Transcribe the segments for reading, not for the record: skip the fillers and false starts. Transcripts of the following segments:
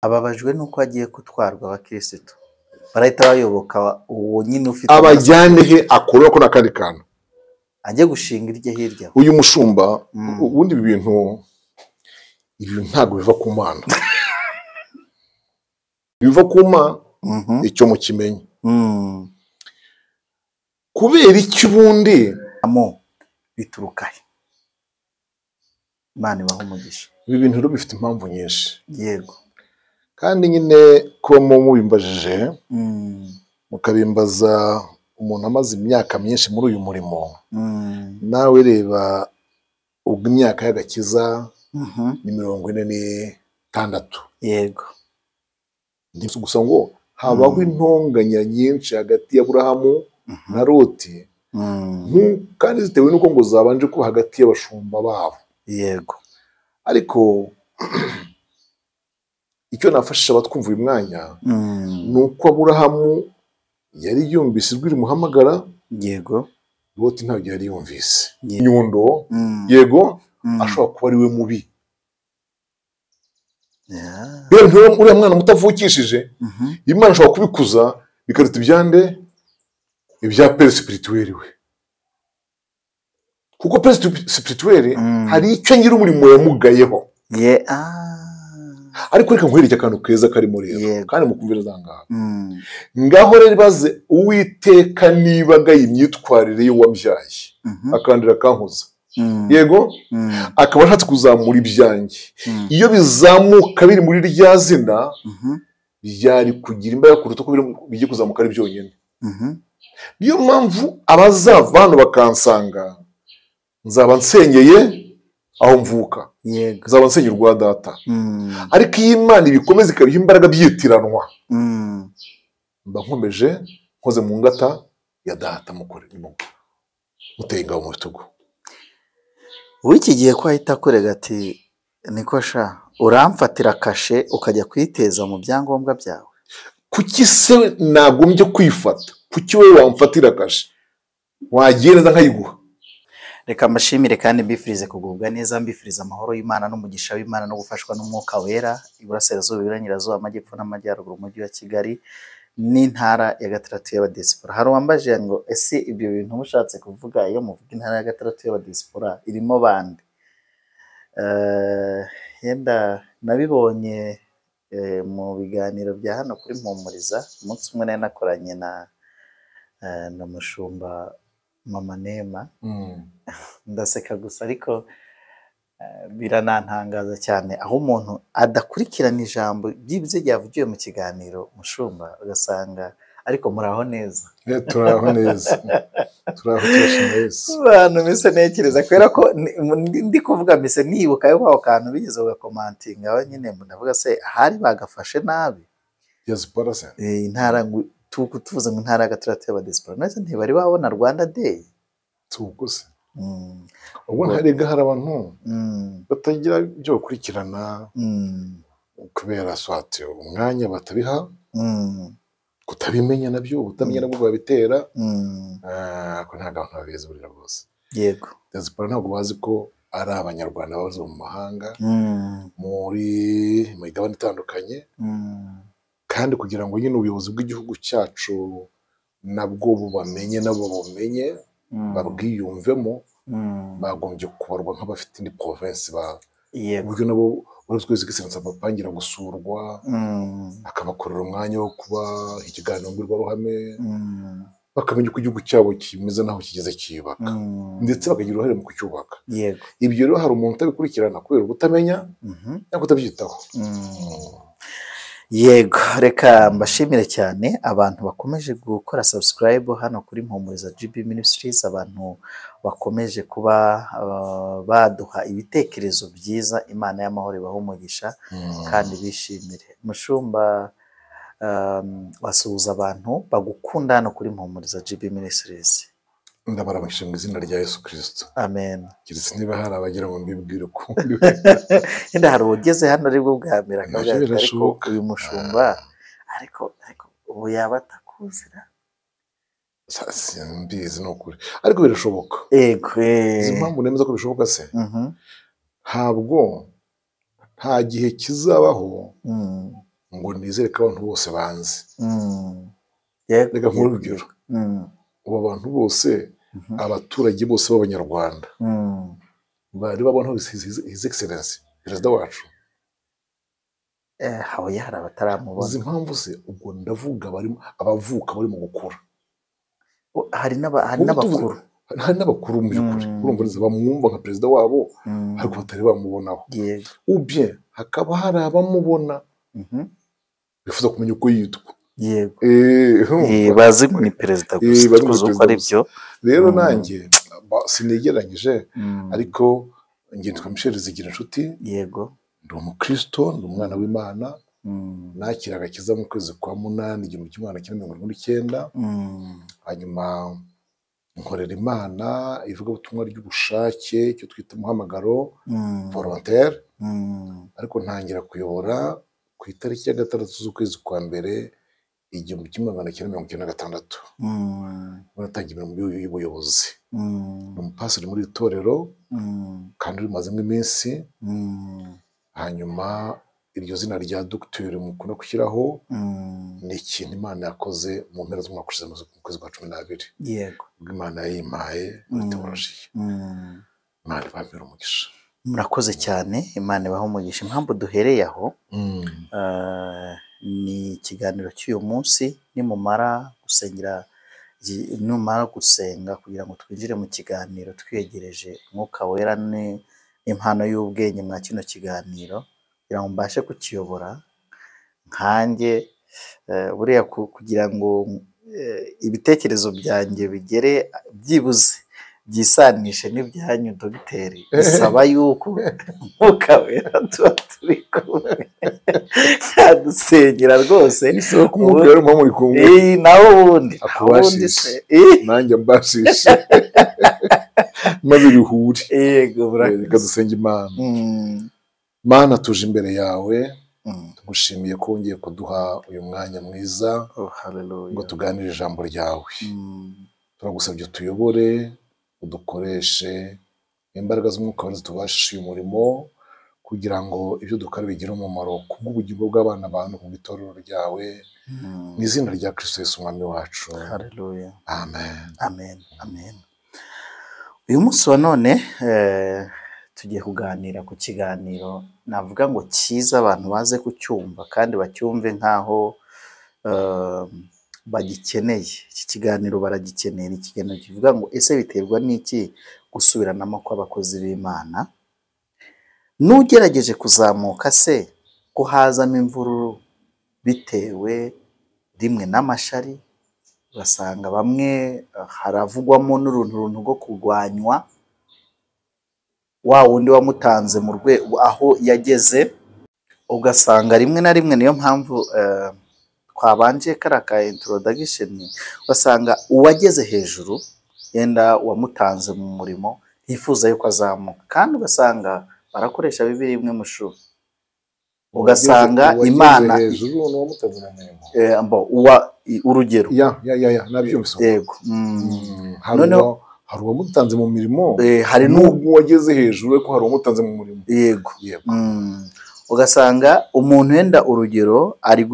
Ababajwe n'uko agiye gutwarwa abakirisitu barahita bayoboka uwo nyine ufite abajyane he akuraho ko n'akandi kantu ajye gushinga irye hirya. Uyu mushumba ubundi ibi bintu ntabwo biva ku Mana, biva ku Mana icyo mukimenye. Kubera iki ubundi amo bituruka he? Imana ibahe umugisha. Ibi bintu rero bifite impamvu nyinshi. Yego. Kandi nyine kuba mubimbajije mukabimbaza umuntu amaze imyaka myinshi muri uyu murimo, nawe reba ubwo imyaka y'agakiza ni 46. Yego. Gusa ngo habaho intonganya nyinshi hagati ya Aburahamu na Loti, kandi zitewe n'uko ngo zabanje kuba hagati y'abashumba babo. Yego. Ariko icyo nafashisha abatwumva uyu mwanya ni uko Aburahamu yari yumvise ijwi rimuhamagara. Yego. Loti ntabwo yari yumvise. Nyundo, yego, ashobora kuba ari we mubi. Uriya mwana mutavukishije, Imana ashobora kubikuza bikaruta ibyande ibya père spirituel we. Kuko père spirituel hari icyo ngira umurimo yamugayeho. Ariko reka nkwereke akantu keza karimo rero, kandi mukumvira zangaha. Ngaho rero baze Uwiteka niba agaye imyitwarire y'uwabyaye, akandira akankuza. Yego, akaba ashatse kuzamura ibyanjye. Iyo bizamuka biri muri rya zina, byari kugira imbaraga kuruta uko bigiye kuzamuka ari byonyine. Niyo mpamvu abazava hano bakansanga, nzaba nsenyeye aho mvuka. Yego. Nzaba nsenyeye urwa data. Ariko iyo Imana ibikomeza ikabiha imbaraga byitiranwa, mba nkomeje nkoze mu ngata ya data mukore muteye ingabo mu bitugu. W'iki gihe ko ahita akurega ati niko sha uramfatira kashe ukajya kwiteza mu byangombwa byawe. Kuki se nagombye kwifata? Kuki wowe wamfatira kashe? Wagiye neza nkayiguha. Reka mbashimire kandi mbifurize kugubwa neza, mbifuriza amahoro y'Imana n'umugisha w'Imana no gufashwa n'Umwuka Wera, iburasirazuba, iburengerazuba, amajyepfo n'amajyaruguru, umujyi wa Kigali n'intara ya gatandatu y'abadiaspora. Hari uwambajije ngo ese ibyo bintu mushatse kuvuga iyo muvuga intara ya gatandatu y'abadiaspora irimo bande? Yenda nabibonye mu biganiro bya hano kuri Mpumuriza, umunsi umwe nari nakoranye na mushumba Mama Nema. Ndaseka gusa ariko biranantangaza cyane aho umuntu adakurikirana ijambo byibuze ryavugiwe mu kiganiro mushumba, ugasanga ariko muraho neza. Turaho neza. Turaho turashima Yesu. Abantu mise ntekereza kubera ko ndi kuvuga mise nibuka yuko ako kantu bigeze bagakomantinga aho nyine ndavuga se ahari bagafashe nabi. Diaspora se. Intara tuvuze ngo intara ya gatandatu y'abadiaspora nese ntibari babona Rwanda Day. Tuko se. Ubwo ntarega hari abantu batagira ibyo bakurikirana kubera swate umwanya batabiha, kutabimenya nabyo, ubutamenya nabwo babitera. Ko ntabwo abantu babizi burira bose. Yego. Diaspora ntabwo bazi ko ari abanyarwanda baza mu mahanga, muri migabane itandukanye. Kandi kugira ngo nyine ubuyobozi bw'igihugu cyacu nabwo bubamenye nabo bumenye, babwiyumvemo, bagombye kubarwa nk'abafite indi province ba uburyo nabo uretse twese bapangira gusurwa, akabakorera umwanya wo kuba ikiganiro mbwirwaruhame, bakamenya uko igihugu cyabo kimeze naho kigeze kiyubaka, ndetse bakagira uruhare mu kucyubaka. Yego. Ibyo rero hari umuntu utabikurikirana kubera ubutamenya cyangwa kutabyitaho. Yego, reka mbashimire cyane abantu bakomeje gukora subscribe hano kuri Mpumuriza GB Ministries, abantu bakomeje kuba baduha ibitekerezo byiza. Imana y'amahoro ibahe umugisha kandi bishimire. Mushumba, wasuhuza abantu bagukunda hano kuri Mpumuriza GB Ministries. Ndabaramukije mu izina rya Yesu Kristo. Amen. Keretse niba hari abagira ngo mbibwire ukundi. Yenda hari ugeze hano aribwo bwa mbere akavuga ati ariko uyu mushumba ariko ubu yaba atakuzira. Simbizi ni ukuri, ariko birashoboka. Yego. Izi mpamvu nemeza ko bishoboka se, ntabwo nta gihe kizabaho Ngo nizere ko abantu bose banzi. Yego. Reka nkore urugero. Ubu abantu bose, abaturage bose b'Abanyarwanda bari babonaho His Excellency perezida wacu. Oya, hari abataramubona. Uzi impamvu se? Ubwo ndavuga barimo abavuka barimo gukura. Hari n'abakuru. Hari n'abakuru mu by'ukuri. Urumva neza bamwumva nka perezida wabo, ariko batari bamubonaho. Yego. Ou bien hakaba hari abamubona bifuza kumenya uko yitwa. Yego. Bazi ngo ni perezida gusa, tuzi uko ari byo. Rero nanjye sinigeranyije, ariko njye nitwa Michel Zigirinshuti. Yego. Ndi umukristo, ndi umwana w'Imana. Nakira agakiza mu kwezi kwa 8 1979. Hanyuma nkorera Imana ivugabutumwa ry'ubushake, icyo twita umuhamagaro volontaire. Ariko ntangira kuyobora ku itariki ya 6 z'ukwezi kwa mbere 1996. Natangiye imirimo y'ubuyobozi. Ni umupasiteri muri itorero kandi rimazemo iminsi. Hanyuma iryo zina rya dogiteri mukunda gushyiraho ni ikintu Imana yakoze mu mpera z'umwaka ushize mu kwezi kwa 12. Yego. Ubwo Imana yayimpaye muri teolojiya. Imana ibambere umugisha. Murakoze cyane, Imana ibahe umugisha. Impamvu duhereye aho ni ikiganiro cy'uyu munsi. Nimumara gusengera, numara gusenga kugira ngo twinjire mu kiganiro twiyegereje Umwuka Wera n'impano y'ubwenge mwa kino kiganiro, kugira ngo mbashe kukiyobora nkanjye buriya kugira ngo ibitekerezo byanjye bigere byibuze byisanishe n'ibyanyu dogiteri, bisaba yuko Umwuka Wera tuba turi kumwe adusengera rwose. Bisaba ko Umwuka Wera muba muri kumwe. Nawe ubundi akubashishe, nanjye mbashishe, maze bihure. Yego, reka dusenge Imana. Mana, tuje imbere yawe, tugushimiye ko wongeye kuduha uyu mwanya mwiza ngo tuganire ijambo ryawe. Turagusabye utuyobore, udukoreshe imbaraga z'Umwuka Wera zitubashishe uyu murimo, kugira ngo ibyo dukora bigire umumaro kubw'ubugingo bw'abana bantu, ku bw'itorero ryawe. Mu izina rya Kristo Yesu Umwami wacu. Haleluya. Amen. Amen. Amen. Uyu munsi wa none tugiye kuganira ku kiganiro navuga ngo cyiza, abantu baze kucyumva kandi bacyumve nkaho bagikeneye. Iki kiganiro baragikeneye. Ni ikiganiro kivuga ngo ese biterwa n'iki gusubiranamo kw'abakozi b'Imana? N'ugerageje kuzamuka se ko hazamo imvururu bitewe rimwe n'amashari, ugasanga bamwe haravugwamo n'uruntu rwo kurwanywa wa wundi wamutanze mu rwego aho yageze, ugasanga rimwe na rimwe niyo mpamvu twabanje kariya ka introduction, ugasanga uwageze hejuru yenda wamutanze mu murimo yifuza yuko azamuka, kandi ugasanga barakoresha Bibiliya imwe mushu, ugasanga Imana hejuru n'uwamutanze mu mirimo. Urugero ya nabyumvise. Yego. Hari uwamutanze mu mirimo, hari n'ubwo wageze hejuru ariko hari uwamutanze mu murimo. Yego. Ugasanga umuntu wenda urugero ari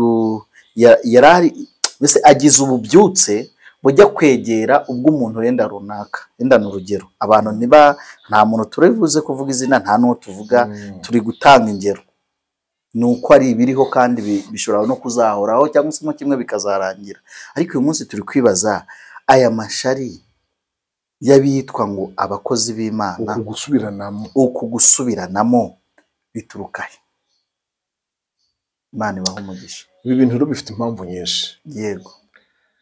yarari mbese agize ububyutse bujya kwegera ubwo umuntu wenda runaka, wenda ni urugero, abantu niba nta muntu turibuze kuvuga izina, nta n'uwo tuvuga, turi gutanga ingero, ni uko ari ibiriho kandi bishobora no kuzahoraho cyangwa se mo kimwe bikazarangira. Ariko uyu munsi turi kwibaza aya mashari y'abitwa ngo abakozi b'Imana, uku gusubiranamo bituruka he? Imana ibahe umugisha. Ibi bintu rero bifite impamvu nyinshi. Yego.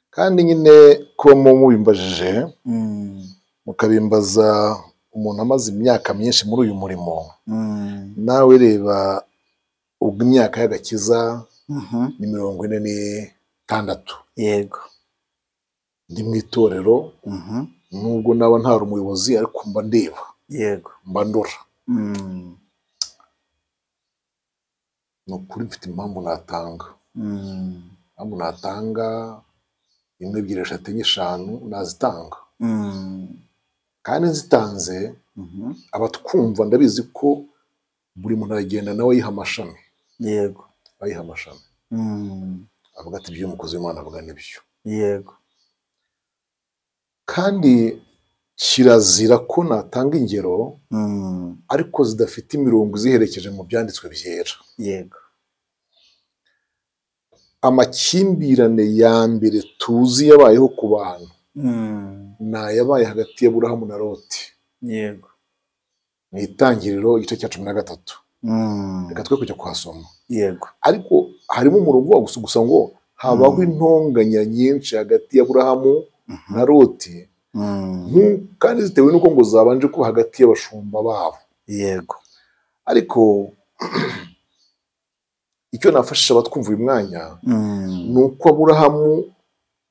Kandi nyine ko mubimbajije, mukabimbaza umuntu amaze imyaka myinshi muri uyu murimo, nawe reba ubwo imyaka y'agakiza ni 46. Yego. Ndi mu itorero, nubwo naba ntari umuyobozi ariko mba ndeba. Yego. Mba ndora. Ni ukuri mfite impamvu natanga. Impamvu natanga 1, 2, 3, 5 nazitanga. Kandi nzitanze abatwumva ndabizi ko buri muntu aragenda nawe ayiha amashami. Yego. Ayiha amashami. Avuga ati ibyo umukozi w'Imana avuga nibyo. Yego. Kandi kirazira ko natanga ingero ariko zidafite imirongo iziherekeje mu byanditswe byera. Yego. Amakimbirane ya mbere tuzi yabayeho ku bantu ni ayabaye hagati ya Aburahamu na Loti. Yego. Mu Itangiriro igice cya 13. Reka twe kujya kuhasoma. Yego. Ariko harimo umurongo wa gusa ngo habaho intonganya nyinshi hagati ya Aburahamu na Loti, kandi zitewe n'uko ngo zabanje kuba hagati y'abashumba babo. Yego. Ariko icyo nafashisha abatwumva uyu mwanya ni uko Aburahamu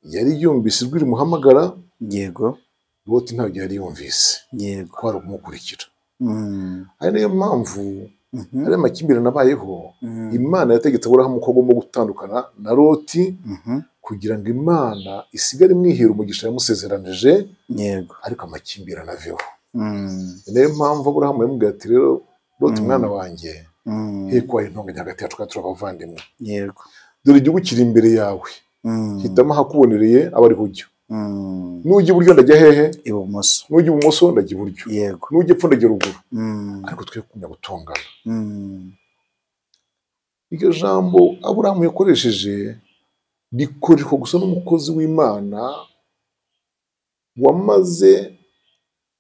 yari yumvise ijwi rimuhamagara. Yego. Loti ntabwo yari yumvise. Yego. Ko ari ukumukurikira. Ari nayo mpamvu hari amakimbirane abayeho. Imana yategetse Aburahamu ko agomba gutandukana na Loti kugira ngo Imana isigare imwihera umugisha yamusezeranije. Yego. Ariko amakimbirane aveho. Ni nayo mpamvu Aburahamu yamubwiye ati rero Loti mwana wanjye, he kubaha intonganya hagati yacu kandi turi abavandimwe. Yego. Dore igihugu kiri imbere yawe, hitamo ahakubonereye abe ariho ujya. Nujya iburyo ndajya hehe? Ibumoso. Nujya ibumoso ndajya iburyo. Yego. Nujya epfo ndajya ruguru. Ariko twe kumenya gutongana. Iryo jambo Aburahamu yakoresheje rikoreshwa gusa n'umukozi w'Imana wamaze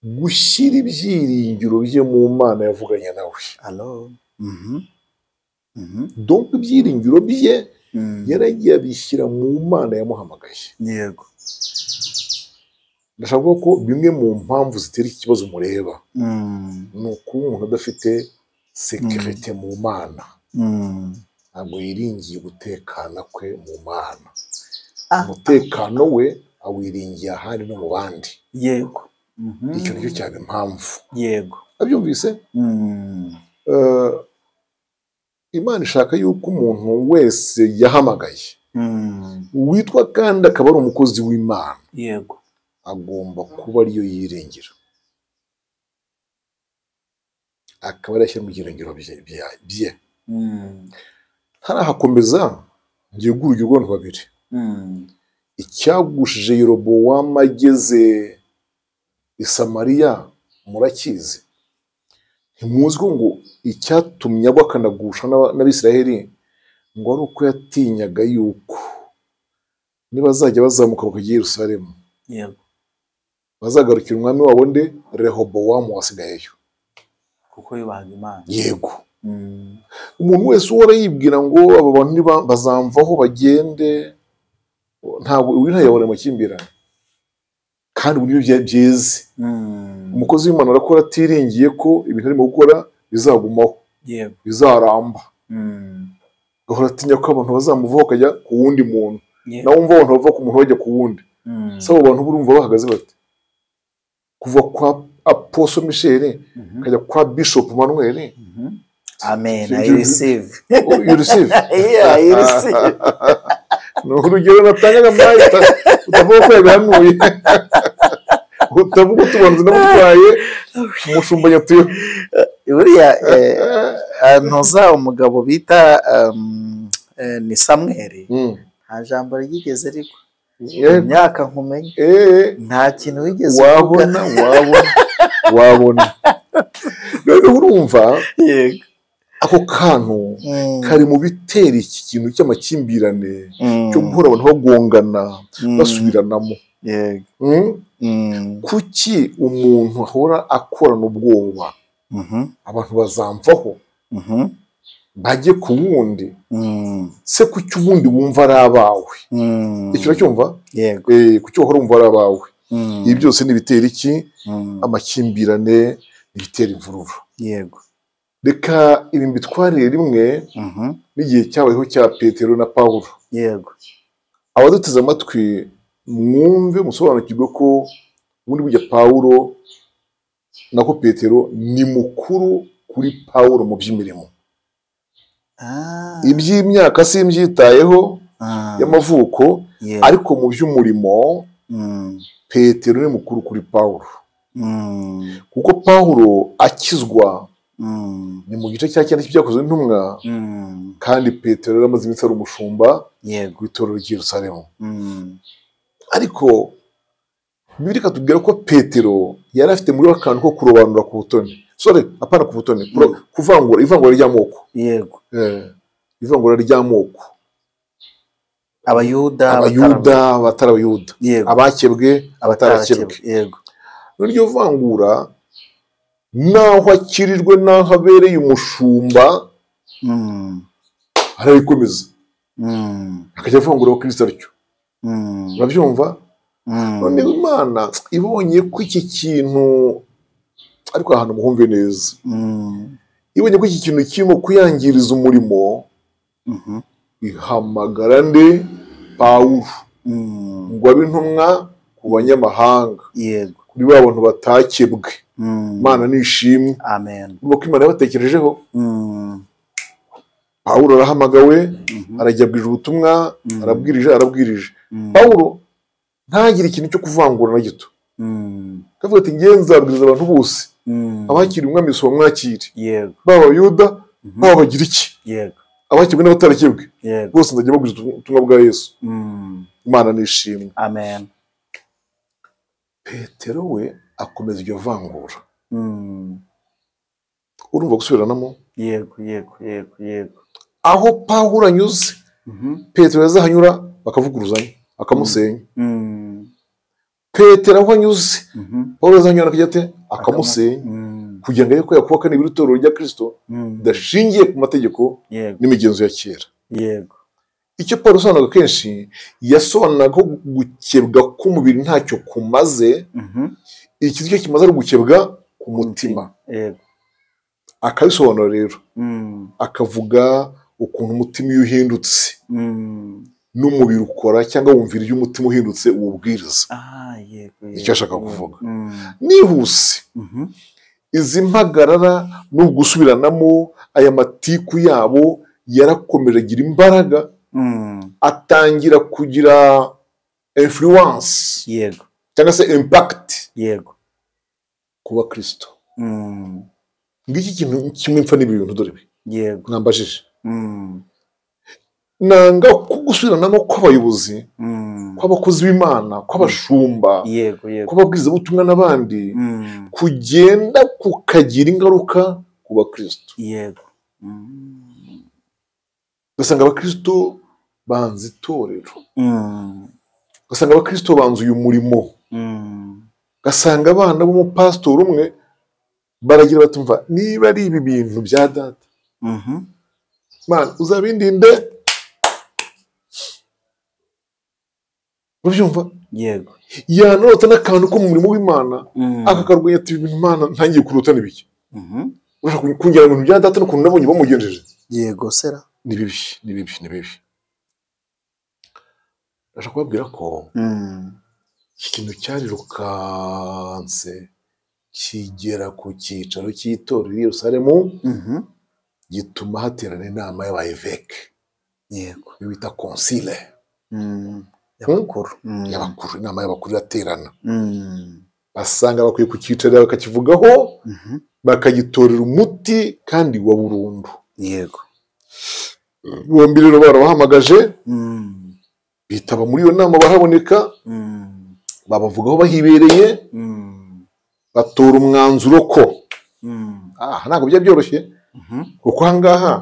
gushyira ibyiringiro bye mu Mana yavuganye nawe. Allo. Donc ibyiringiro bye yaragiye abishyira mu Mana yamuhamagaye. Yego. Ndashaka kuvuga ko bimwe mu mpamvu zitera iki kibazo mureba ni ukuba umuntu adafite sekirite mu Mana. Ntabwo yiringiye gutekana kwe mu Mana. Umutekano we awiringiye ahandi no mu bandi. Yego. Icyo nicyo cyaba impamvu. Yego. Abyumvise? Imana ishaka yuko umuntu wese yahamagaye witwa kandi akaba ari umukozi w'Imana. Yego. Agomba kuba ariyo yiringira, akaba yarashyira mu byiringiro bye. Ntarahakomeza ngiye guha urugero rw'abantu babiri. Icyagushije Yerobowamu ageze i Samariya murakizi. Ntimuzi ko ngo icyatumye agwa akanagusha n'Abisiraheli ngo ari uko yatinyaga yuko nibazajya bazamuka bakajya i Yerusalemu, Yego, bazagarukira umwami wabo nde? Rehobowamu wasigayeyo, kuko yubahaga Imana. Yego. Umuntu wese uhora yibwira ngo aba bantu bazamvaho bagende, ntabwo uyu ntayabona amakimbirane, kandi ubu nibyo byeze. Umukozi w'Imana arakora atiringiye ko ibintu arimo gukora bizagumaho, bizaramba. Gahora atinya ko abantu bazamuvaho bakajya ku wundi muntu, nawe wumva abantu bava ku muntu bajya ku wundi. Se abo bantu urumva bahagaze bate? Kuva kwa Apostle Michel kajya kwa Bishop Manuel. Amen. I receive. You receive? Yeah, I receive. Ni urugero natangaga mwahita utavuga ko yabihanuye, utavuga utubanza namutwaye umushumba nyatuye. Buriya ntuza umugabo bita ni Samuel, nta jambo ryigeze rigwa imyaka nkumenye, nta kintu wigeze wabona wabona. Rero urumva ako kantu kari mu bitera iki kintu cy'amakimbirane cyo guhora abantu bagongana basubiranamo. Kuki umuntu ahora akorana ubwoba abantu bazamvaho bajye ku wundi? Se kuki ubundi wumva ari abawe? Icyo uracyumva? Kuki uhora wumva ari abawe? Ibi byose ni ibitera iki? Amakimbirane, ibitera imvururu. Yego. Reka ibi mbitwarire rimwe n'igihe cyabayeho cya Petero na Pawulo. Yego. Abaduteze amatwi mwumve musobanukirwe ko ubundi burya Pawulo nako Petero ni mukuru kuri Pawulo mu by'imirimo. Iby'imyaka simbyitayeho y'amavuko, ariko mu by'umurimo Petero ni mukuru kuri Pawulo. Kuko Pawulo akizwa Ni mu gice cya 9 cy'Ibyakozwe n'Intumwa, kandi Petero yari amaze iminsi ari umushumba w'itorero ry'i Yerusalemu. Ariko Bibiliya ikatubwira ko Petero yari afite muri we akantu ko kurobanura ku butoni. Sorry, apana ku butoni, kuvangura, ivangura ry'amoko. Yego. Ivangura ry'amoko. Abayuda, abatari abayuda. Abakebwe, abatarakebwe. Yego. N'iryo vangura naho akirijwe naho abereye umushumba arabikomeza. Akajya avangura abakristo atyo. Urabyumva? None Imana ibonye ko iki kintu, ariko ahantu muhumve neza, ibonye ko iki kintu kirimo kuyangiriza umurimo, ihamagara nde? Pawulo, ngo abe intumwa ku banyamahanga. Yego. Kuri ba bantu batakebwe. Imana nishimwe. Amen. Urumva ko Imana yabatekerejeho. Pawulo arahamagawe, arajya abwirije ubutumwa, arabwirije. Pawulo ntagire ikintu cyo kuvangura na gito. Akavuga ati ngiye nzabwiriza abantu bose, abakiriye umwami Yesu bamwakire. Yego. Baba Abayuda, baba Abagiriki. Yego. Abakebwe n'abatarakebwe. Yego. Bose nzajya babwiriza ubutumwa bwa Yesu. Imana nishimwe. Amen. Petero we akomeza iryo vangura. Urumva gusubiranamo? Yego, yego, yego, yego. Aho Pawulo anyuze, Petero yazahanyura bakavuguruzanya, akamusenya. Petero aho anyuze, Pawulo yazahanyura akajya ate? Akamusenya. Kugira ngo ariko yakubaka nibura itorero rya Kristo ridashingiye ku mategeko n'imigenzo ya kera. Yego. Icyo Pawulo asobanuraga kenshi, yasobanuraga ko gukebwa k'umubiri ntacyo kumaze, iki cyo kimaze ari ugukebwa ku mutima. Yego. Akabisobanura rero, akavuga ukuntu umutima iyo uhindutse n'umubiri ukora, cyangwa wumvira iyo umutima uhindutse uwubwiriza. Yego. Icyo ashaka kuvuga. Nihuse, izi mpagarara no gusubiranamo, aya matiku yabo yarakomeje agira imbaraga, atangira kugira influence. Yego. Cyangwa se impact. Yego. Ku bakristo. Ngiki kintu kimwe mpfa n'ibi bintu dore bi. Yego. Mwambajije. Nanga kugusubiranamo kw'abayobozi, kw'abakozi b'Imana, kw'abashumba, yego, yego, kw'ababwirizabutumwa n'abandi, kugenda kukagira ingaruka ku bakristo. Yego. Ugasanga abakristo banze itorero. Ugasanga abakristo banze uyu murimo. Ugasanga abana b'umupasitori umwe baragira batumva niba ari ibi bintu bya data. Mana uzabindinde. Urabyumva? Yego. Yanota n'akantu ko mu murimo w'Imana, akakarwanya ati ibintu Imana ntangiye kurota n'ibiki. Urashaka kungera mu bintu bya data n'ukuntu nabonye bamugenjeje. Yego sera. Ni bibi, ni bibi, ni bibi. Ndashaka kubabwira ko iki kintu cyarirukanse kigera ku cyicaro cy'itorero i Yerusalemu, gituma haterana inama y'abayeveke. Yego. Iyo bita concile. Y'abakuru. Y'abakuru, inama y'abakuru iraterana. Basanga bakwiye kucyicarira bakakivugaho, bakagitorera umuti kandi wa burundu. Yego. Bombi rero barabahamagaje, bitaba muri iyo nama barahaboneka, babavugaho bahibereye, batora umwanzuro ko ntabwo bijya byoroshye, kuko aha ngaha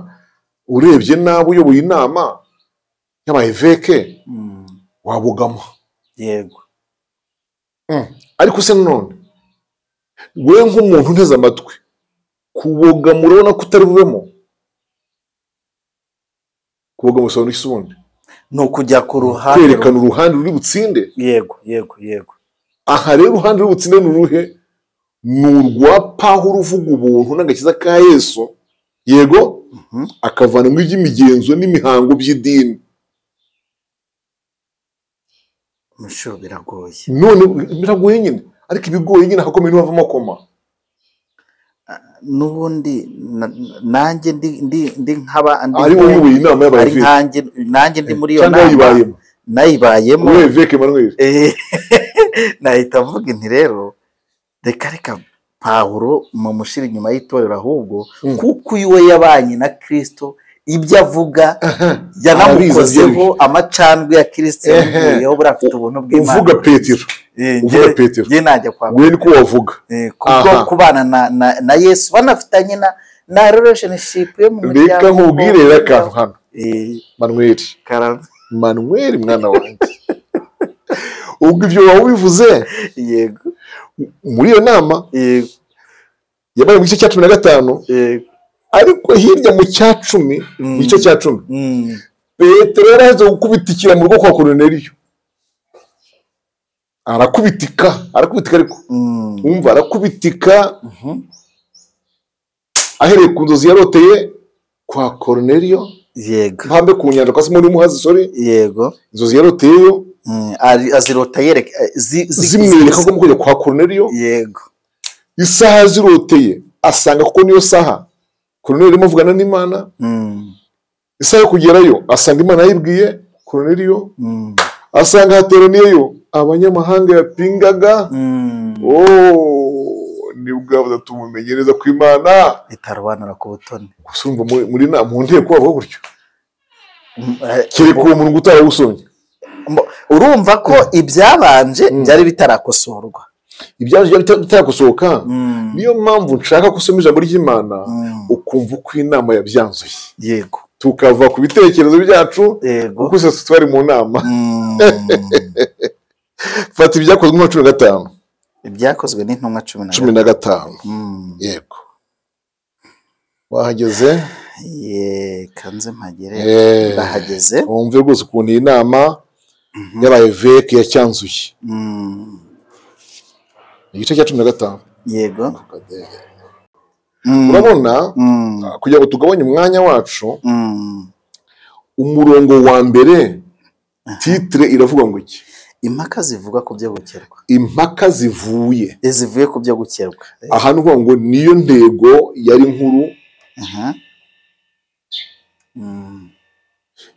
urebye nabi uyoboye inama y'abayeveke wabugama. Yego. Ariko se none we nk'umuntu unteze amatwi, kubogama urabona ko utari bubemo? Kubogama bisobanura iki ubundi? Ni ukujya ku ruhande, kwerekana uruhande ruri butsinde. Yego, yego, yego. Aha rero uruhande ruri butsinde ni uruhe? Ni urwa Pawulo uvuga ubuntu n'agakiza ka Yesu. Yego, akavanamo iby'imigenzo n'imihango by'idini. Musho biragoye. None biragoye nyine, ariko ibigoye nyine hakomeye n'uwavamo koma. Nubundi nanjye ndi nkaba ari uyoboye inama y'abayeveke, nanjye ndi muri iyo nama nayibayemo, Evêque Emmanuel, nahita mvuga nti rero reka reka Pawulo mumushira inyuma y'itorero, ahubwo kuko uyu we yabanye na Kristo, ibyo avuga yanamukozeho amacandwe ya Kristo yamukuyeho, buriya afite ubuntu bw'Imana. Uvuga Petero, uvuga Petero, njye najya kwa we niko wavuga, kuko kubana na Yesu banafitanye na relationship yo mu muryango. Reka nkubwire rero akantu hano, Manuel mwana wanjye, ubwo ibyo waba ubivuze. Yego. Muri iyo nama yabaye mu gice cya 15, ariko hirya mu cya 10, mu gice cya 10, Petero yaraje gukubitikira mu rugo kwa Koruneliyo. Arakubitika ariko umva, arakubitika ahereye ku nzozi yaroteye kwa Koruneliyo. Yego. Mpambe ku nyanja kwa Simoni w'umuhazi, sorry. Yego. Inzozi yaroteyeyo azirota yereka zimwereka ko mukujya kwa Koruneliyo. Yego. Isaha ziroteye asanga kuko niyo saha Koruneliyo arimo avugana n'Imana. Isaha yo kugerayo asanga Imana yibwiye Koruneliyo. Asanga hateraniyeyo abanyamahanga yapingaga. Nibwo yavuze tumumenyereza ku Imana itarobanura ku butoni. Gusa urumva muri mu nteko bavuga gutyo, kereka uwo muntu utarawusomye. Urumva ko ibyabanje byari bitarakosorwa, ibyaje bitarakosoka. Niyo mpamvu nshaka gusoma ijambo ry'Imana ukumva uko inama yabyanzuye. Yego. Tukava ku bitekerezo byacu, kuko se twari mu nama. Fata ibyakozwe nka 15. Ibyakozwe n'intumwa 15. Yego. Wahageze? Kanze mpagere. Bahageze. Wumve rwose ukuntu iyi nama yabaye veke yacyanzuye. Igice cya 15. Yego. Urabona, kugira ngo tugabanye umwanya wacu, umurongo wa mbere titre iravuga ngo iki? Impaka zivuga ku byo gukerwa. Impaka zivuye ku byo gukerwa. Aha ni ngo niyo ntego yari nkuru.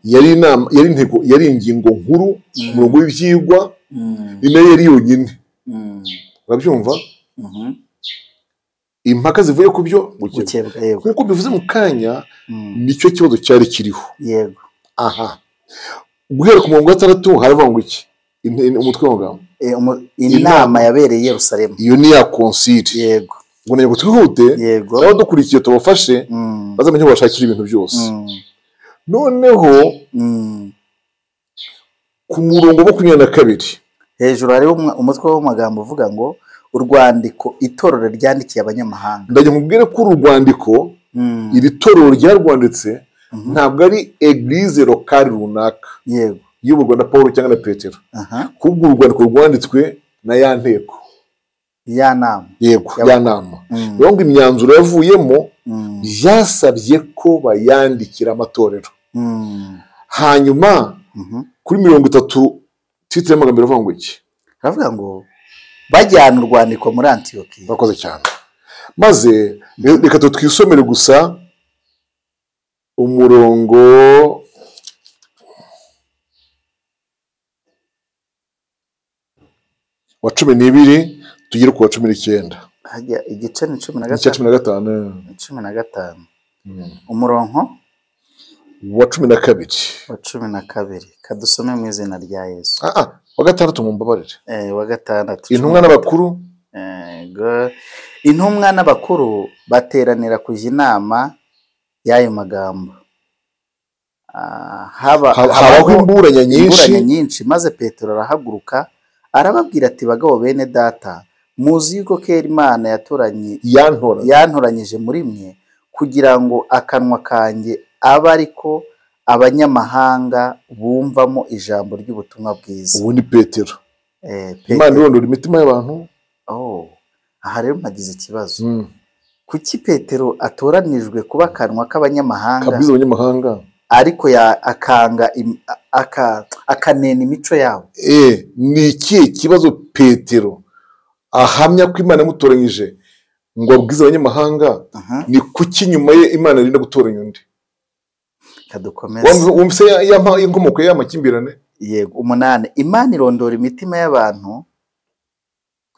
Yari inama, yari intego, yari ingingo nkuru, umurongo w'ibyigwa, ni nayo yari yonyine. Urabyumva? Impaka zivuye ku byo gukerwa. Nkuko bivuze mu kanya, nicyo kibazo cyari kiriho. Yego. Aha. Guhera ku murongo wa 6 haravuga ngo iki? Umutwe w'amagambo. Inama yabereye i Yerusalemu. Iyo ni ya konsili. Yego. Ngo ntego twihute. Yego. N'abadukurikiye tubafashe, bazamenye aho bashakira ibintu byose. Noneho ku murongo wa 22 hejuru hariho umutwe w'amagambo uvuga ngo urwandiko itorero ryandikiye abanyamahanga. Ndaje mubwire ko uru rwandiko iri torero ryarwanditse ntabwo ari eglise locale runaka. Yego. Iyoborwa na Paul cyangwa na Petero. Kubwo urwandiko rwanditswe na ya nteko, ya nama. Yego, ya nama. Rero ngo imyanzuro yavuyemo byasabye ko bayandikira amatorero. Hanyuma kuri 30 titre y'amagambo iravuga ngo iki? Aravuga ngo bajyana urwandiko muri Antiyokiya. Bakoze cyane. Maze reka twisomere gusa umurongo wa 12 tugere ku wa 19. Hajya igice ni 15. 15. 15. Umurongo wa 12. Wa 12. Kadusome mu izina rya Yesu. Wa 6 mumbabarire. Wa 6. Intumwa n'abakuru. Intumwa n'abakuru bateranira kujya inama y'ayo magambo. Habaho imburanya nyinshi, maze Petero arahaguruka arababwira ati bagabo bene data, muzi yuko kera Imana yantoranyije muri mwe kugira ngo akanwa kanjye abe ariko abanyamahanga bumvamo ijambo ry'ubutumwa bwiza. Ubu ni Petero. Imana irondora imitima y'abantu. Aha rero mpagize ikibazo. Kuki Petero atoranijwe kuba akanwa k'abanyamahanga, kabwiza abanyamahanga, ariko akanga akanena imico yabo? Ni ikihe kibazo Petero ahamya ko Imana yamutoranyije ngo abwize abanyamahanga? Ni kuki nyuma ye Imana irinda gutoranya undi? Kadukomeze. Wumvise inkomoko y'amakimbirane? Yego. 8. Imana irondora imitima y'abantu.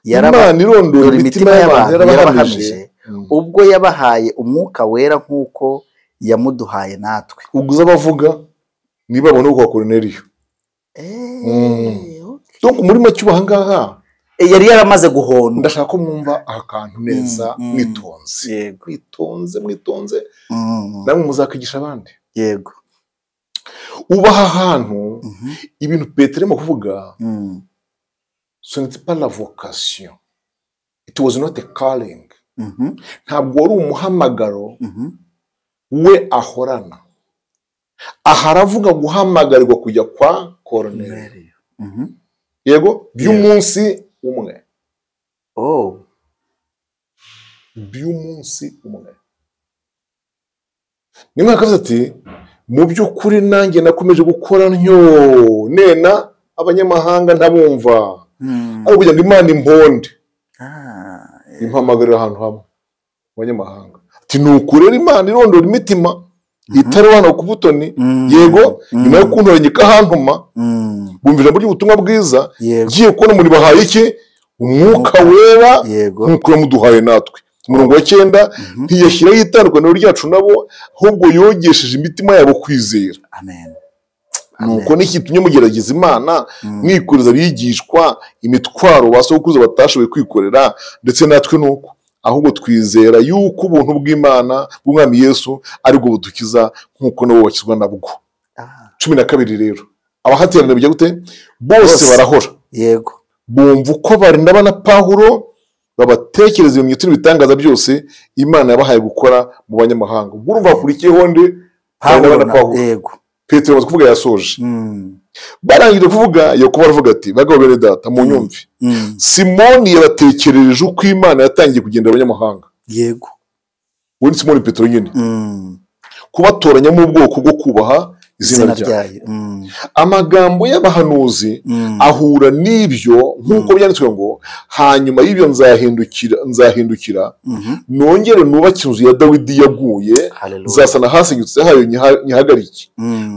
Imana irondora imitima y'abantu yarabahamije ubwo yabahaye umwuka wera nk'uko yamuduhaye natwe. Ubwo abavuga niba babona kwa Koruneliyo. Donc muri make ubu ahangaha yari yaramaze guhonda. Ndashaka ko mwumva akantu neza mwitonze. Yego. Mwitonze mwitonze. Namwe muzakwigisha abandi. Yego. Ubaha ahantu ibintu Petero arimo kuvuga, ce n'était pas la vocation. It was not a calling. Ntabwo wari umuhamagaro we ahorana. Aha aravuga guhamagarirwa kujya kwa Koruneliyo. Yego, by'umunsi umwe. By'umunsi umwe. Nimwe akavuze ati mu by'ukuri nanjye nakomeje gukora ntyo nena abanyamahanga ntabumva. Ari kugira ngo Imana imponde. Impamagarira ahantu hamwe abanyamahanga. Ati nuko rero Imana irondora imitima itarobanura ku butoni. Yego, nyuma yo kuntoranya ikahantuma bumva ijambo ry'ubutumwa bwiza, ngiye kubona muri bahaye iki umwuka wera nk'uko yamuduhaye natwe. Umurongo wa 9 ntiyashyiraho itandukaniro ryacu nabo, ahubwo yogesheje imitima yabo kwizera. Amen. Nuko n'ikitumye mugerageza Imana mwikoreza abigishwa imitwaro basokuruza batashoboye kwikorera, ndetse natwe nuko ahubwo twizera yuko ubuntu bw'Imana bw'Umwami Yesu aribwo budukiza nk'uko nabo bakizwa nabwo. 12 rero abahateranira bijya gute? Bose barahora. Yego. Bumva uko Barinaba na Pawulo babatekereza ibimenyetso n'ibitangaza byose Imana yabahaye gukora mu banyamahanga. Ubwo urumva hakurikiyeho nde? Barinaba na Pawulo. Yego. Petero amaze kuvuga yasoje. Barangije kuvuga, Yakobo aravuga ati bagabo bene data munyumve. Simoni yabatekerereje uko Imana yatangiye kugendera abanyamahanga. Yego. We ni Simoni Petero nyine. Kubatoranyamo ubwoko bwo kubaha izina ryayo. Amagambo y'abahanuzi ahura n'ibyo nk'uko byanditswe ngo hanyuma y'ibyo nzahindukira nongere nubake inzu ya Dawidi yaguye, nzasana hasenyutse hayo nyihagarike,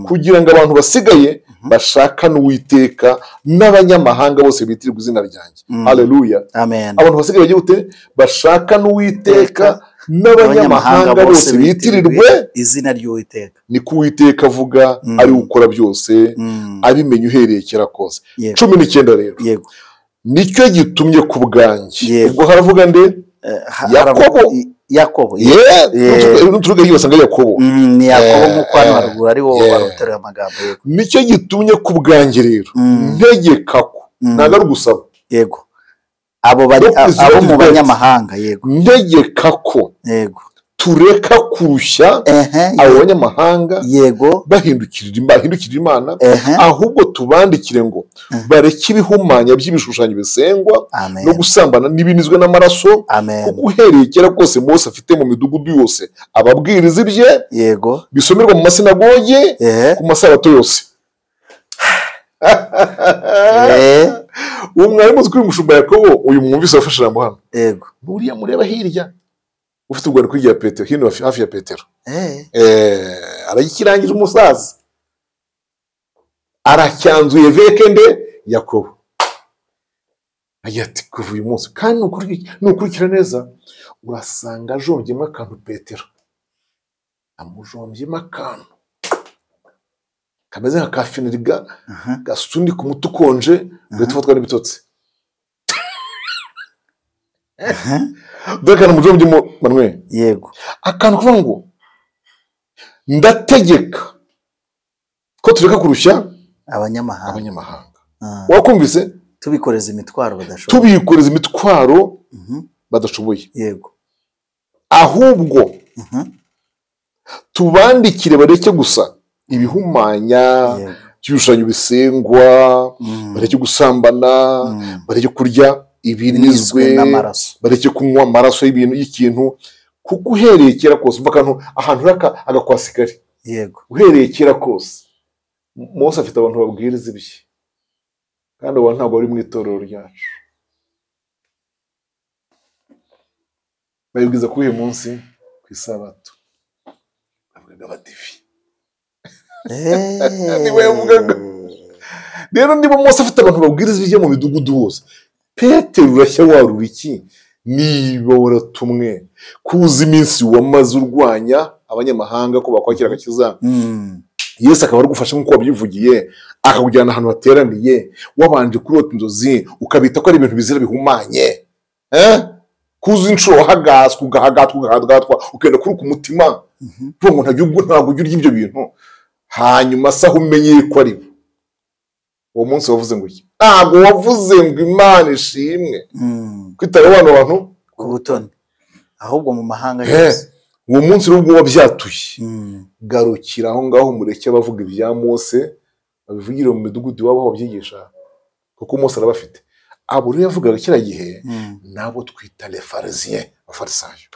kugira ngo abantu basigaye bashakane Uwiteka n'abanyamahanga bose bitirirwa izina ryanjye. Haleluya. Amen. Abantu basigaye bagiye gute? Bashakane Uwiteka n'abanyamahanga bose bitirirwe izina ry'Uwiteka. Niko Uwiteka avuga, ari ukora byose, abimenye uhereye kera kose. 19 rero. Yego. Nicyo gitumye ku bwanjye. Ubwo haravuga nde? Yakobo. Yakobo. N'uturuka hiyo usanga Yakobo. Ni Yakobo nk'uko hano haruguru ari wo baruteruye amagambo. Yego. Nicyo gitumye ku bwanjye rero ntegeka ko ntabwo ari ugusaba. Yego. Abo bari abo mu banyamahanga. Yego. Ntegeka ko. Yego. Tureka kurushya abo banyamahanga. Yego. Bahindukirira Imana, ahubwo tubandikire ngo bareke ibihumanya by'ibishushanyo bisengwa no gusambana n'ibinizwe n'amaraso, kuko uhereye kera kose Mose afite mu midugudu yose ababwiriza ibye. Yego. Bisomerwa mu masinagoge ku masabato yose. Uwo mwarimu uzwi umushumba Yakobo, uyu mwumvise wafashe ijambo hano. Yego. Buriya mureba hirya ufite urwandiko rwa Petero, hino hafi ya Petero. Aragikirangira umusaza. Aracyanzuye vekende Yakobo. Agira ati kuva uyu munsi kandi nukurikira neza urasanga ajombyemo akantu Petero. Amujombyemo akantu kameze nka kafiniriga gasunika umuti ukonje ugahita ufatwa n'ibitotsi. Dore akantu mujombyemo Manuel. Yego. Akantu kuvuga ngo ndategeka ko tureka kurushya abanyamahanga. Wakumvise? Tubikoreza imitwaro badashoboye. Tubikoreza imitwaro badashoboye. Yego. Ahubwo tubandikire bareke gusa ibihumanya by'ibishushanyo bisengwa, bareke gusambana, bareke kurya ibinizwe n'amaraso, bareke kunywa amaraso y'ibintu y'ikintu, kuko uhereye kera kose umva akantu ahantu uraka agakwasikari. Yego. Uhereye kera kose Mose afite abantu babwiriza ibye, kandi abo ntabwo bari mu itorero ryacu. Bayibwiza kuri uyu munsi ku isabato bavugaga abadivi. Niwe yavugaga. Rero niba Mose afite abantu babwiriza ibye mu midugudu hose, Petero urashya warura iki niba waratumwe kuza iminsi wamaze urwanya abanyamahanga ko bakwakira agakiza, Yesu akaba aragufasha nk'uko wabyivugiye, akakujyana ahantu hateraniye, wabanje kurota inzozi ukabita ko ari ibintu bizira bihumanye, kuza inshuro wahagaswe ugahagatwa ugahagatwa ukenda kuruka umutima ngo ntabwo ujya urya ibyo bintu, hanyuma se aho umenyeye ko ari bo. Uwo munsi wavuze ngo iki? Ntabwo wavuze ngo Imana ishimwe kwitaba abantu bantu ku butoni, ahubwo mu mahanga yose. Uwo munsi rero ubwo wabyatuye, garukira aho ngaho, mureke abavuga ibya Mose babivugire mu midugudu iwabo aho babyigisha, kuko Mose arabafite. Abo rero yavugaga kiriya gihe nabo twita les pharisiens, abafarisayo,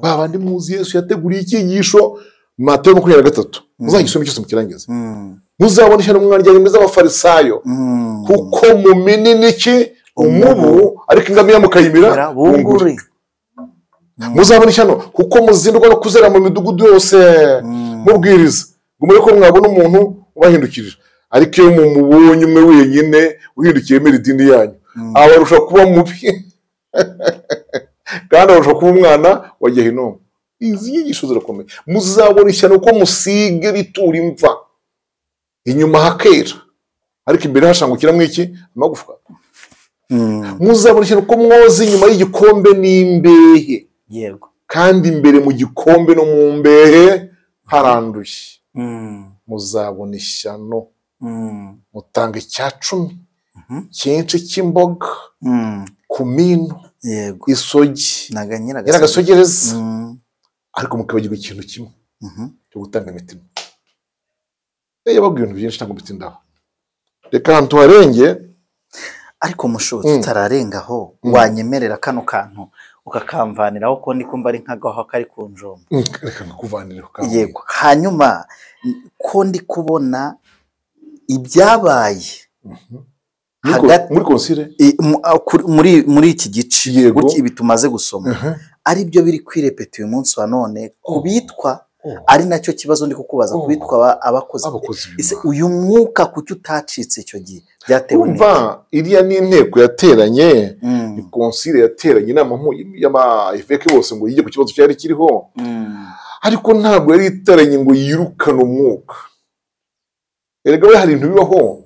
ba bandi muzi Yesu yateguriye icyigisho Matayo 23, muzagisome cyose mukirangize, muzabona ishyano mwarya rimeze abafarisayo, kuko mu minini iki umubu ariko ingamiya mukayimira bunguri. Muzabona ishyano kuko muzindwa no kuzera mu midugudu yose mubwiriza ngo mureke ko mwabona umuntu ubahindukirira, ariko iyo mumubonye umwe wenyine uhindukiye muri idini yanyu abarusha kuba mubi kandi abarusha kuba umwana wa Gehinomu. Izi nyigisho zirakomeye. Muzabona ishyano ko musige bitura imva inyuma hakera ariko imbere hashangukiramo iki? Amagufwa. Muzabona ishyano ko mwoza inyuma y'igikombe n'imbehe, yego, kandi imbere mu gikombe no mu mbehe haranduye. Muzabona ishyano mutanga 10 cyinshi cy'imboga, kumino, yego, isogi, nyiragasogereza, ariko mukibagirwa ikintu kimwe cyo gutanga imitima. Yababwiye ibintu byinshi ntabwo bitindaho, reka ahantu tuharenge. Ariko musho tutararengaho, wanyemerera kano kantu ukakamvaniraho ko ndi kumva ari nk'agaho kari ku njombo. Reka nkuvanire. Yego. Hanyuma ko ndi kubona ibyabaye muri konsile muri iki gice ibi tumaze gusoma ari byo biri kwirepeta uyu munsi wa none kubitwa, ari nacyo kibazo ndi kukubaza, kubitwa abakozi. Uyu mwuka kuki utacitse icyo gihe byatewe n'iki? Iriya ni inteko yateranye, ni konsile yateranye inama y'abaeveke bose ngo yige ku kibazo cyari kiriho, ariko ntabwo yari iteranye ngo yirukane umwuka. Erega we hari ibintu bibaho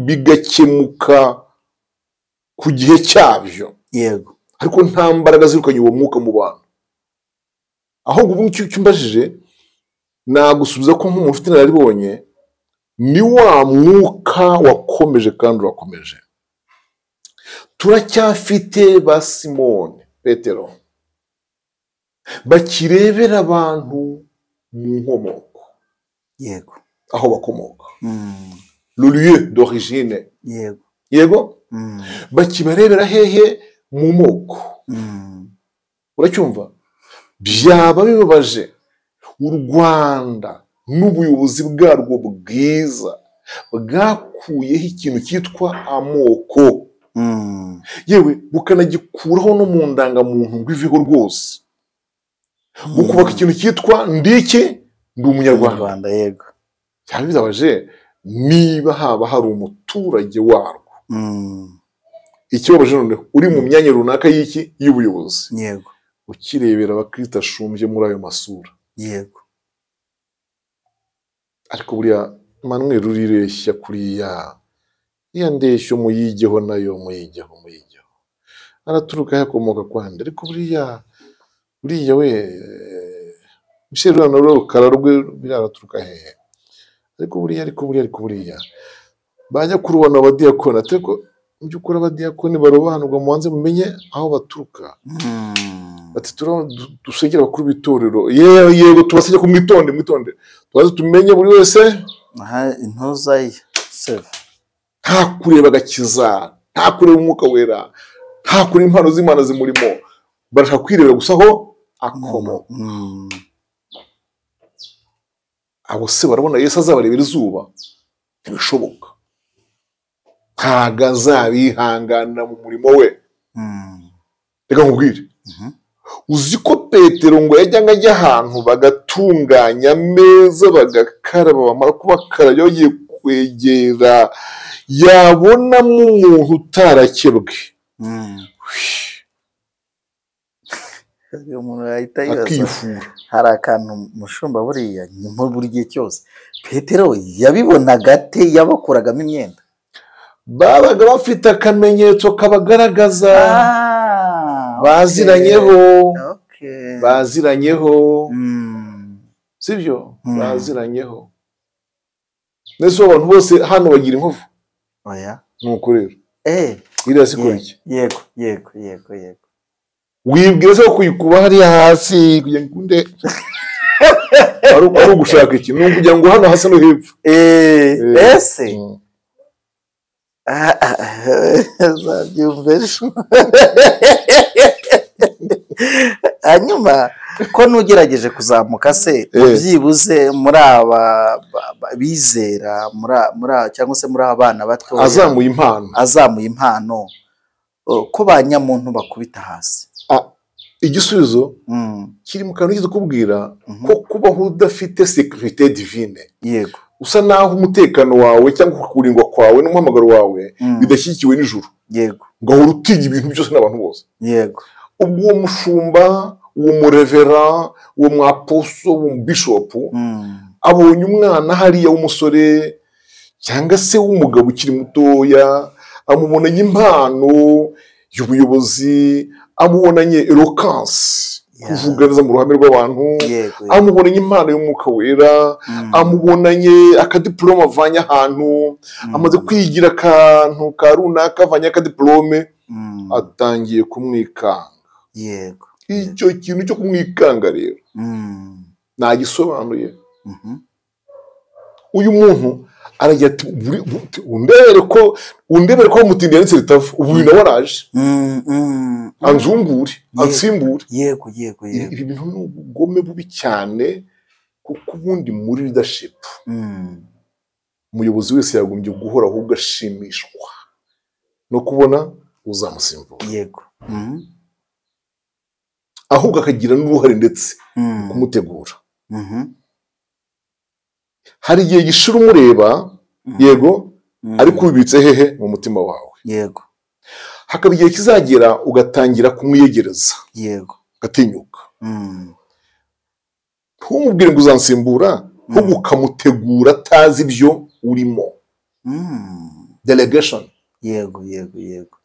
bigakemuka ku gihe cyabyo, yego, ariko nta mbaraga zirukanye uwo mwuka mu bantu. Ahubwo ubu icyo umbajije nagusubiza ko nk'umuntu ufite inararibonye, ni wa mwuka wakomeje kandi urakomeje. Turacyafite ba Simoni Petero bakirebera abantu mu nkomoko, yego, aho bakomoka, le lieu d'origine, yego, yego, bakibarebera hehe? Mu moko. Uracyumva? Byaba bibabaje u Rwanda n'ubuyobozi bwarwo bwiza bwakuyeho ikintu cyitwa amoko, yewe bukanagikuraho no mu ndangamuntu ngo iveho rwose, bukubaka ikintu cyitwa ndiki, ndi umunyarwanda. Yego. Byaba bibabaje niba haba hari umuturage warwo, ikibabaje noneho uri mu myanya runaka y'iki y'ubuyobozi, yego, ukirebera abakristo ashumbye muri ayo masura, yego. Ariko buriya Manuel urireshya kuriya, iya ndeshyo muyigeho nayo muyigeho muyigeho, araturuka yakomoka kwande, ariko buriya we Michel Rukara rwe biraraturuka hehe? Ariko buriya bajya kurubona abadiyakoni, ariko mu by'ukuri abadiyakoni barobanurwa mubanze mumenye aho baturuka. Bati dusengera abakuru b'itorero, yego tubasenge ku mwitonde mwitonde, tubaze tumenye buri wese intoza ye save. Nta kureba agakiza, nta kureba umwuka wera, nta kureba impano z'Imana zimurimo, barashaka kwirebera gusa aho akomoka. Abo se barabona Yesu azabarebera izuba? Ntibishoboka. Ntabwo azabihangana mu murimo we. Reka nkubwire, uzi ko Petero ngo yajyaga ajya ahantu bagatunganya ameza bagakaraba, bamara kubakarabya bagiye akakwegera, yabonamo umuntu utarakebwe akifura. Hari akantu mushumba buriya buri gihe cyose Petero yabibonaga ate? Yabakuragamo imyenda, babaga bafite akamenyetso kabagaragaza, baziranyeho, baziranyeho, sibyo? Baziranyeho. Nese abantu bose hano bagira inkovu? Oya. Nuko rero iriya sikora iki? Yego yego yego yego. Wibwira se kuyikuba hariya hasi kugira ngo ukunde ari ugushaka iki? Ni ukugira ngo hano hasi no hepfo. Ese zabyumva ejo. Hanyuma ko nugerageje kuzamuka se byibuze muri aba bizera muri cyangwa se muri abana bato azamuye impano ko ba nyamuntu bakubita hasi? Igisubizo kiri mu kantu kizakubwira ko kubaho udafite sécurité divine, yego, usa naho umutekano wawe cyangwa kurindwa kwawe n'umuhamagaro wawe bidashyigikiwe n'ijuru, yego, ugahora utinya ibintu byose n'abantu bose, yego. Ubwo uwo mushumba, uwo murevera, uwo mwaposo, uwo bishopu abonye umwana hariya w'umusore cyangwa se w'umugabo ukiri mutoya, amubonanye impano y'ubuyobozi, amubonanye eloquence, kuvuga neza mu ruhame rw'abantu, amubonanye impano y'umwuka wera, amubonanye akadiplome avanye ahantu, amaze kwigira akantu ka runaka avanye akadiplome, atangiye kumwikanga. Yego. Icyo kintu cyo kumwikanga rero nagisobanuye. Uyu muntu aragira ati undebere ko mutindi yanditse ritava, ubu nawe araje anzungure, ansimbure. Yego yego yego. Ibi bintu ni ubugome bubi cyane, kuko ubundi muri leadership umuyobozi wese yagombye guhora ahubwo ashimishwa no kubona uzamusimbura. Yego. Ahubwo akagira n'uruhare ndetse kumutegura. Hari igihe gishira umureba, yego, ariko ubibitse hehe? Mu mutima wawe. Yego. Hakaba igihe kizagera ugatangira kumwiyegereza, yego, ugatinyuka. Ntumubwire ngo uzansimbura, ahubwo ukamutegura atazi ibyo urimo. Delegation. Yego yego yego.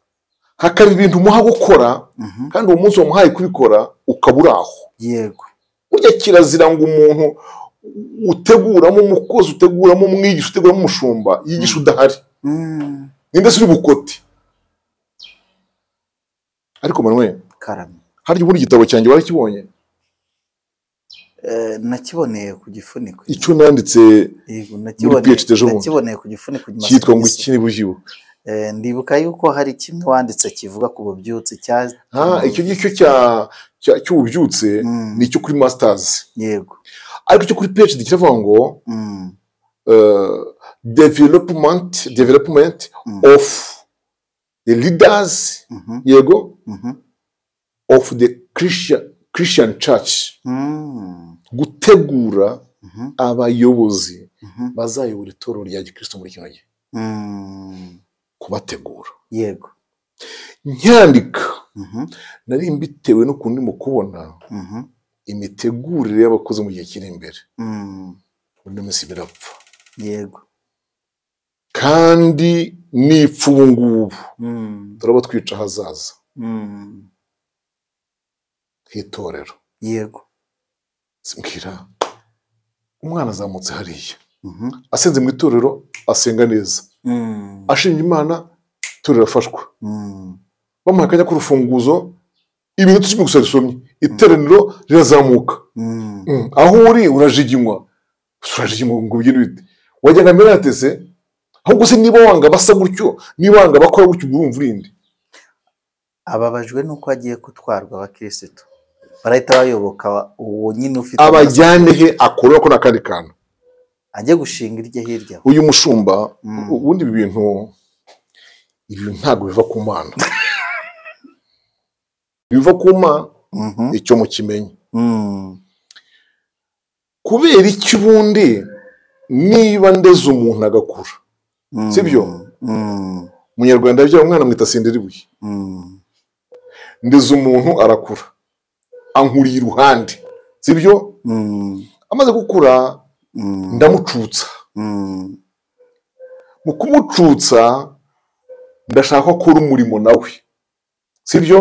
Hakaba ibintu umuha gukora, kandi uwo munsi wamuhaye kubikora ukaba uri aho. Yego. Burya kirazira ngo umuntu uteguramo umukozi, uteguramo umwigisha, uteguramo umushumba yigisha udahari. Ninde se uri bukote? Ariko Manuel, karame, harya ubundi igitabo cyanjye warakibonye? Nakiboneye ku gifuniko. Icyo nanditse muri PhD ejo bundi. Nakiboneye ku gifuniko cyitwa ngo iki? Niba ujibuka. Ndibuka yuko hari kimwe wanditse kivuga ku bubyutse cya icyo ngicyo cy'ububyutse ni icyo kuri masters. Yego. Ariko icyo kuri PhD kiravuga ngo development of the leaders, yego, of the Christian church. Gutegura abayobozi bazayobora itorero rya Gikristo muri kino gihe. Kubategura. Yego. Nyandika nari mbitewe n'ukuntu ndimo kubona imitegurire y'abakozi mu gihe kiri imbere. Muri minsi birapfa. Yego. Kandi nipfa ubu ngubu turaba twica ahazaza h'itorero. Yego. Simbwira umwana azamutse hariya asenze mu itorero, asenga neza, ashinga Imana, itorero afashwa, bamuha akanya k'urufunguzo, ibintu icumi gusa risomye, iteraniro rirazamuka. Aho uri urajiginywa, urajiginywa ngo bigende bite? Wajyaga mbere yatese, ahubwo se niba wanga basa gutyo, niba wanga bakora gutyo, urumva urinde. Ababajwe nuko agiye kutwarwa abakirisitu barahita bayoboka uwo nyine ufite abajyane he akora ko nakandi kantu ajye gushinga irye hirya. Uyu mushumba ubundi ibi bintu ntabwo biva ku Mana. Biva ku Mana, icyo mukimenye. Kubera iki ubundi Niba ndeze umuntu agakura, sibyo? Umunyarwanda yabyaye umwana mwita sindiribuye. Ndeze umuntu arakura, ankuriye iruhande, sibyo? Amaze gukura ndamucutsa. Mu kumucutsa ndashaka ko akora umurimo nawe, sibyo?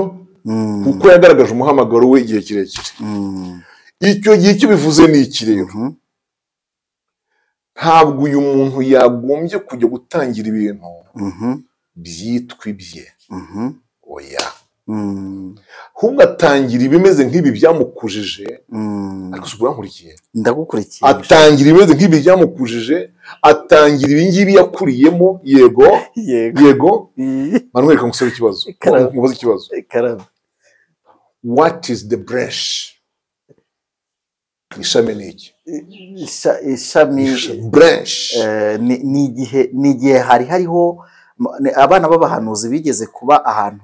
Kuko yagaragaje umuhamagaro we igihe kirekire. Icyo gihe icyo bivuze ni iki rero? Ntabwo uyu muntu yagombye kujya gutangira ibintu byitwa ibye. Oya. Ahubwo atangira ibimeze nk'ibi byamukujije. Ariko si urankurikiye? Ndagukurikiye. Atangira ibimeze nk'ibi byamukujije, atangira ibi ngibi yakuriyemo. Yego, yego. Manuel, reka ngusabe ikibazo. Nkubaze ikibazo. What is the branch? Ishami ni iki? Ishami branch ni igihe hari hariho abana b'abahanuzi bigeze kuba ahantu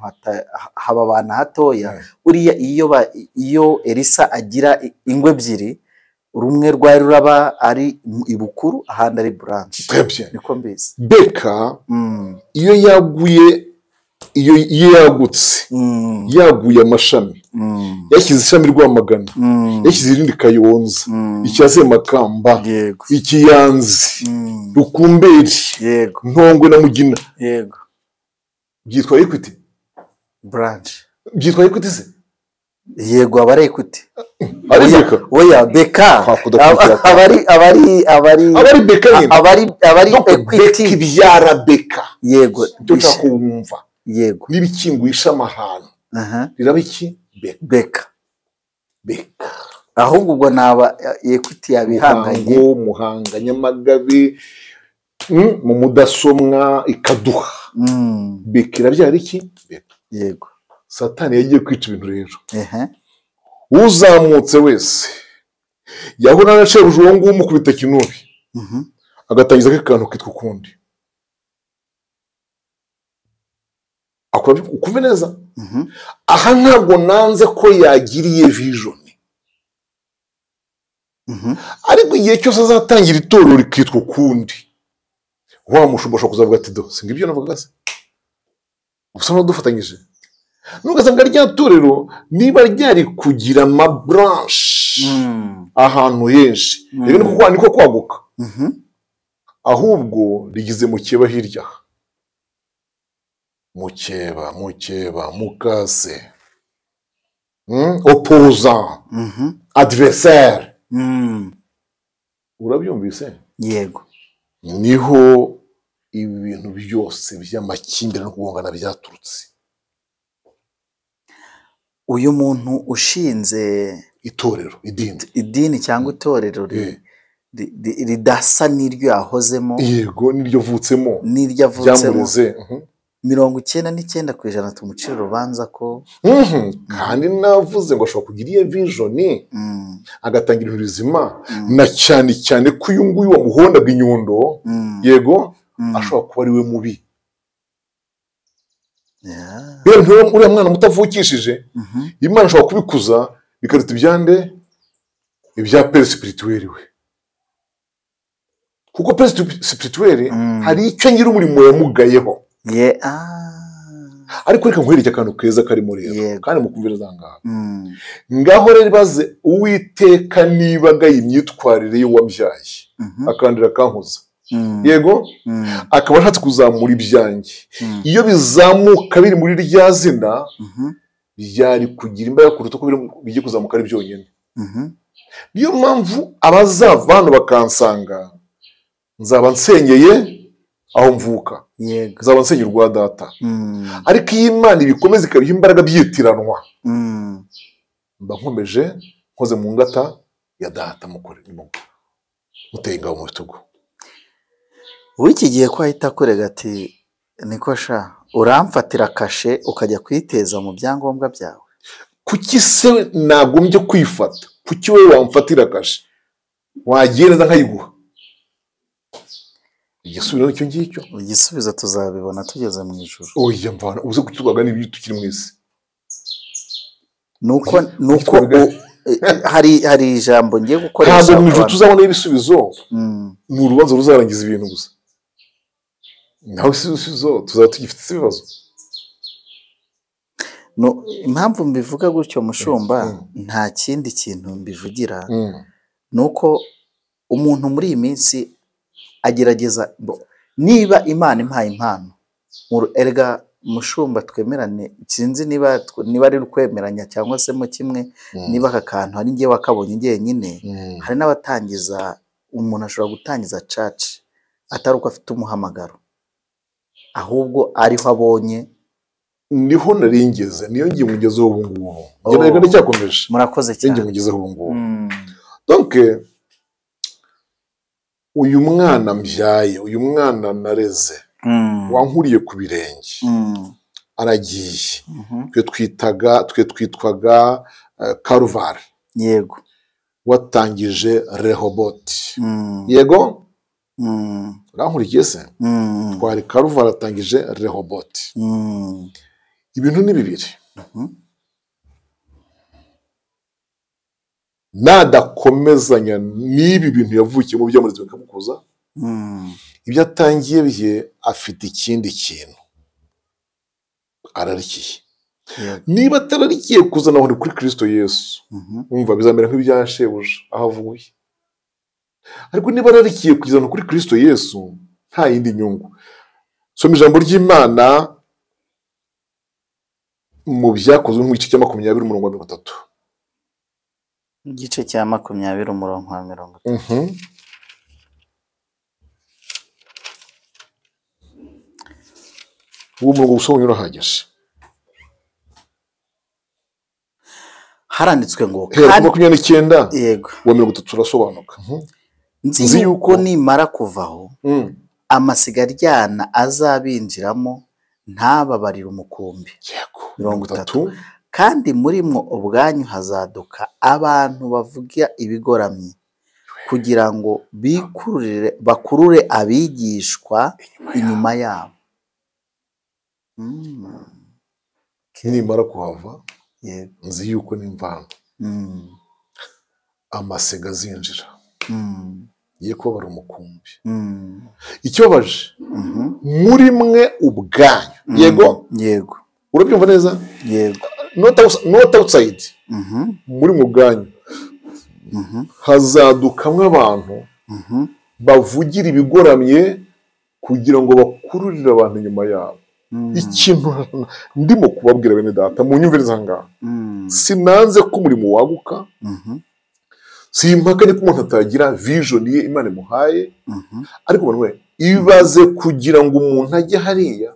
haba abana hatoya. Uriya iyo Elisa agira ingo ebyiri, rumwe rwari ruraba ari ibukuru ahandi ari branch. Niko mbizi. Beka iyo yaguye, iyo yagutse, yaguye amashami, yashyize ishami Rwamagana, yashyize irindi Kayonza, icya Makamba, ikiyanzi, Rukumberi, Ntongwe na Mugina. Yego. Byitwa Equity branch. Byitwa Equity se? Yego, aba ari Equity. Ari Beka. Oya, Beka. Abari Beka nyine. Abari Equity. Beka ibyara Beka. Yego. Icyo nshaka wumva. Yego. Niba ikinguye ishami ahantu riraba iki? Beka. Beka. Ahubwo ubwo naba Equity yabihanganye. Muhanga, Nyamagabe, mu Mudasomwa ikaduha. Beka irabyara iki? Beka. Yego. Satani yagiye kwica ibintu rero. Uzamutse wese yahura na shebuja uwo nguwo umukubita kinubi, agatangiza akantu kitwa ukundi. Ukumve neza. Aha ntabwo nanze ko yagiriye vision, ariko igihe cyose azatangira itorero rikitwa ukundi, wa mushumba ashobora kuzavuga ati do singa ibyo navugaga se, gusa n'udufatanyije. Nugasanga rya torero niba ryari kugira ama branch ahantu henshi, rero niko kwaguka, ahubwo rigize mukeba hirya, mukeba, mukeba, mukase, opposant, adversaire. Urabyumvise? Yego. Niho ibintu byose by'amakimbirane no kugongana byaturutse. Uyu muntu ushinze itorero, idini cyangwa itorero ridasa n'iryo yahozemo, yego, n'iryo vutsemo, n'iryo avutsemo, 99% tumucira urubanza ko. Kandi navuze ngo ashobora kugira iyo vision agatangira ibintu bizima, na cyane cyane ko uyu nguyu wamuhondaga inyundo, yego, ashobora kuba ari we mubi. Rero uriya mwana mutavukishije, Imana ashobora kubikuza bikaruta ibyande, ibya père spirituel we. Kuko père spirituel hari icyo ngira umurimo yamugayeho. Ariko reka nkwereke akantu keza karimo rero, kandi mukumvira zangaha. Ngaho rero baze Uwiteka niba agaye imyitwarire y'uwabyaye, akandira akankuza, yego, akaba ashatse kuzamura ibyanjye. Iyo bizamuka biri muri rya zina, byari kugira imbaraga kuruta uko bigiye kuzamuka ari byonyine. Niyo mpamvu abazava hano bakansanga, nzaba nsenyeye aho mvuka, nzaba nsenyeye urwa data. Ariko iyo Imana ibikomeza ikabiha imbaraga byitiranwa, mba nkomeje nkoze mu ngata ya data, mukore muteye ingabo mu bitugu. W'iki gihe ko ahita akurega ati niko sha uramfatira kashe ukajya kwiteza mu byangombwa byawe. Kuki se nagombye kwifata? Kuki wowe wamfatira kashe wagiye neza nkayiguha? Igisubizo nicyo ngicyo. Igisubizo tuzabibona tugeze mu ijuru. Oya mvana uze kutubwaga n'ibyo tukiri mu isi. Nuko Hari ijambo ngiye gukoresha. Ntabwo mu ijuru tuzabona ibisubizo, ni urubanza ruzarangiza ibintu gusa. Naho ibisubizo tuzaba tugifite ibibazo. No, impamvu mbivuga gutyo mushumba, nta kindi kintu mbivugira, nuko umuntu muri iyi minsi agerageza, niba Imana impaye impano, erega mushumba twemerane, sinzi niba ari ukwemeranya cyangwa se mo kimwe, niba aka kantu hari ngiye wakabonye njyenyine, hari n'abatangiza, umuntu ashobora gutangiza church atari uko afite umuhamagaro, ahubwo ariho abonye. Niho naringeze, niyo ngiye mugezeho ubu ngubu. Njye nariko ndacyakomeje. Murakoze cyane. Ngiye mugezeho ubu ngubu. Donc uyu mwana mbyaye, uyu mwana nareze, wankuriye ku birenge, aragiye. Twe twitwaga Karuvali. Yego. Watangije Rehoboti. Yego? Urankurikiye se? Twari Karuvali atangije Rehoboti. Ibintu ni bibiri. Nadakomezanya n'ibi bintu yavukiyemo byamuretse bikamukuza, ibyo atangiye bye afite ikindi kintu ararikiye. Niba atararikiye kuzana aho kuri Kristo Yesu, umva bizamera nk'ibya shebuja aho avuye. Ariko niba ararikiye kuzana kuri Kristo Yesu, nta yindi nyungu. Soma ijambo ry'Imana mu Byakozwe mu gice cya 20 umurongo wa 30. Igice cya 20 umurongo wa 30. Uwo murongo usomye urahagije. Haranditswe ngo kandi 29, yego, wa 30 urasobanuka. Nzi yuko nimara kuvaho, amasigaryana azabinjiramo ntababarira umukumbi. Yego. 30. Kandi muri mwo ubwanyu hazaduka abantu bavuga ibigoramye, kugira ngo bikururire bakurure abigishwa inyuma yabo. Nimara kuhava, yego, nzi yuko n'imvano amasega azinjira, ye kubabara umukumbi. Ikibabaje muri mwe ubwanyu. Yego, yego, urabyumva neza? Yego. Not outside. Muri mwe ubwanyu hazadukamwe abantu bavugira ibigoramye kugira ngo bakururire abantu inyuma yabo. Ikintu ndimo kubabwira bene data, munyumvirize aha ngaha, sinanze ko umurimo waguka, simpakanye ko umuntu atagira vision ye Imana imuhaye, ariko we ibaze kugira ngo umuntu ajye hariya,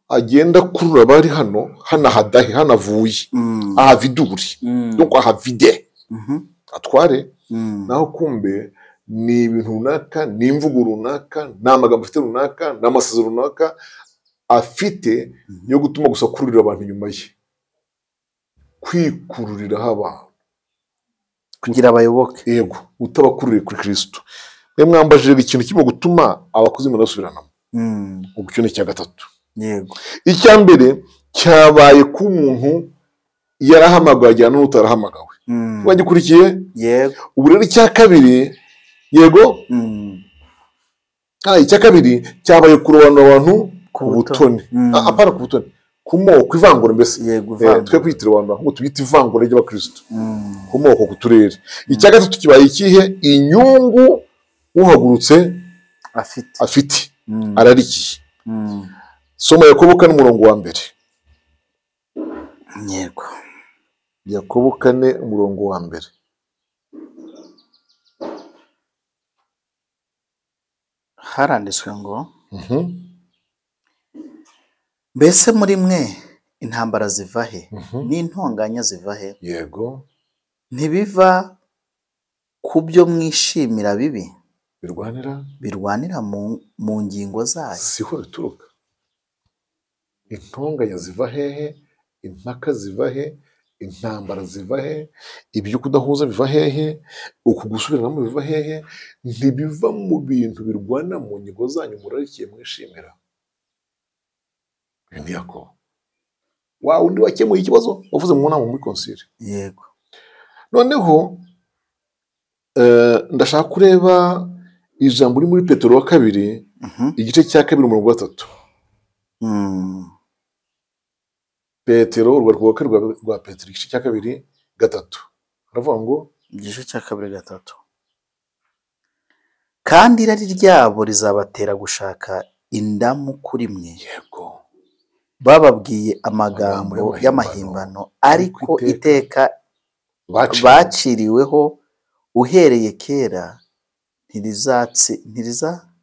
agenda kurura abari hano, hano hadahe, hano avuye, ahaviduri, donc ahavide, atware. Naho kumbe ni ibintu runaka, ni imvugo runaka, ni amagambo afite runaka, ni amasezerano runaka afite yo gutuma gusa kururira abantu inyuma ye, kwikururiraho abantu kugira abayoboke. Yego, utabakururiye kuri Kristo. Mwe mwambajije ikintu kirimo gutuma abakozi basubiranamo. Ubwo cyo ni icya gatatu. Yego. Icya mbere cyabaye ku muntu yarahamagawe ajyana n'utarahamagawe. Wagikurikiye? Yego. Ubu rero icya kabiri, yego, icya kabiri cyabaye kurobanura abantu ku butoni. Apana ku butoni, ku moko, ivangura mbese. Yego, twe kwitira abantu ahubwo tubita ivangura ry'abakristo, ku moko, ku turere. Icya gatatu kibaye ikihe? Inyungu uhagurutse afite ararikiye. Soma Yakobo 4 umurongo wa 1. Yego. Yakobo 4 umurongo wa 1. Haranditswe ngo, mbese muri mwe intambara ziva he, n'intonganya ziva he? Yego. Ntibiva ku byo mwishimira bibi, birwanira mu ngingo zayo. Siho bituruka. Intonganya ziva hehe? Impaka ziva he? Intambara ziva he? Ibyo kudahuza biva hehe? Uku gusubiranamo biva hehe? Ntibiva mu bintu birwana mu ngingo zanyu murarikiye mwishimira. Ni Yakobo. Wa undi wakemuye ikibazo wavuze mu nama muri konsili. Yego. Noneho ndashaka kureba ijambo riri muri Petero wa kabiri, igice cya 2 umurongo wa 3. Petero, urwandiko rwa kabiri rwa Petero, igice cya 2 3. Haravuga ngo igice cya 2 3. Kandi irari ryabo rizabatera gushaka indamu kuri mwe. Yego. Bababwiye amagambo y'amahimbano, ariko iteka baciriweho uhereye kera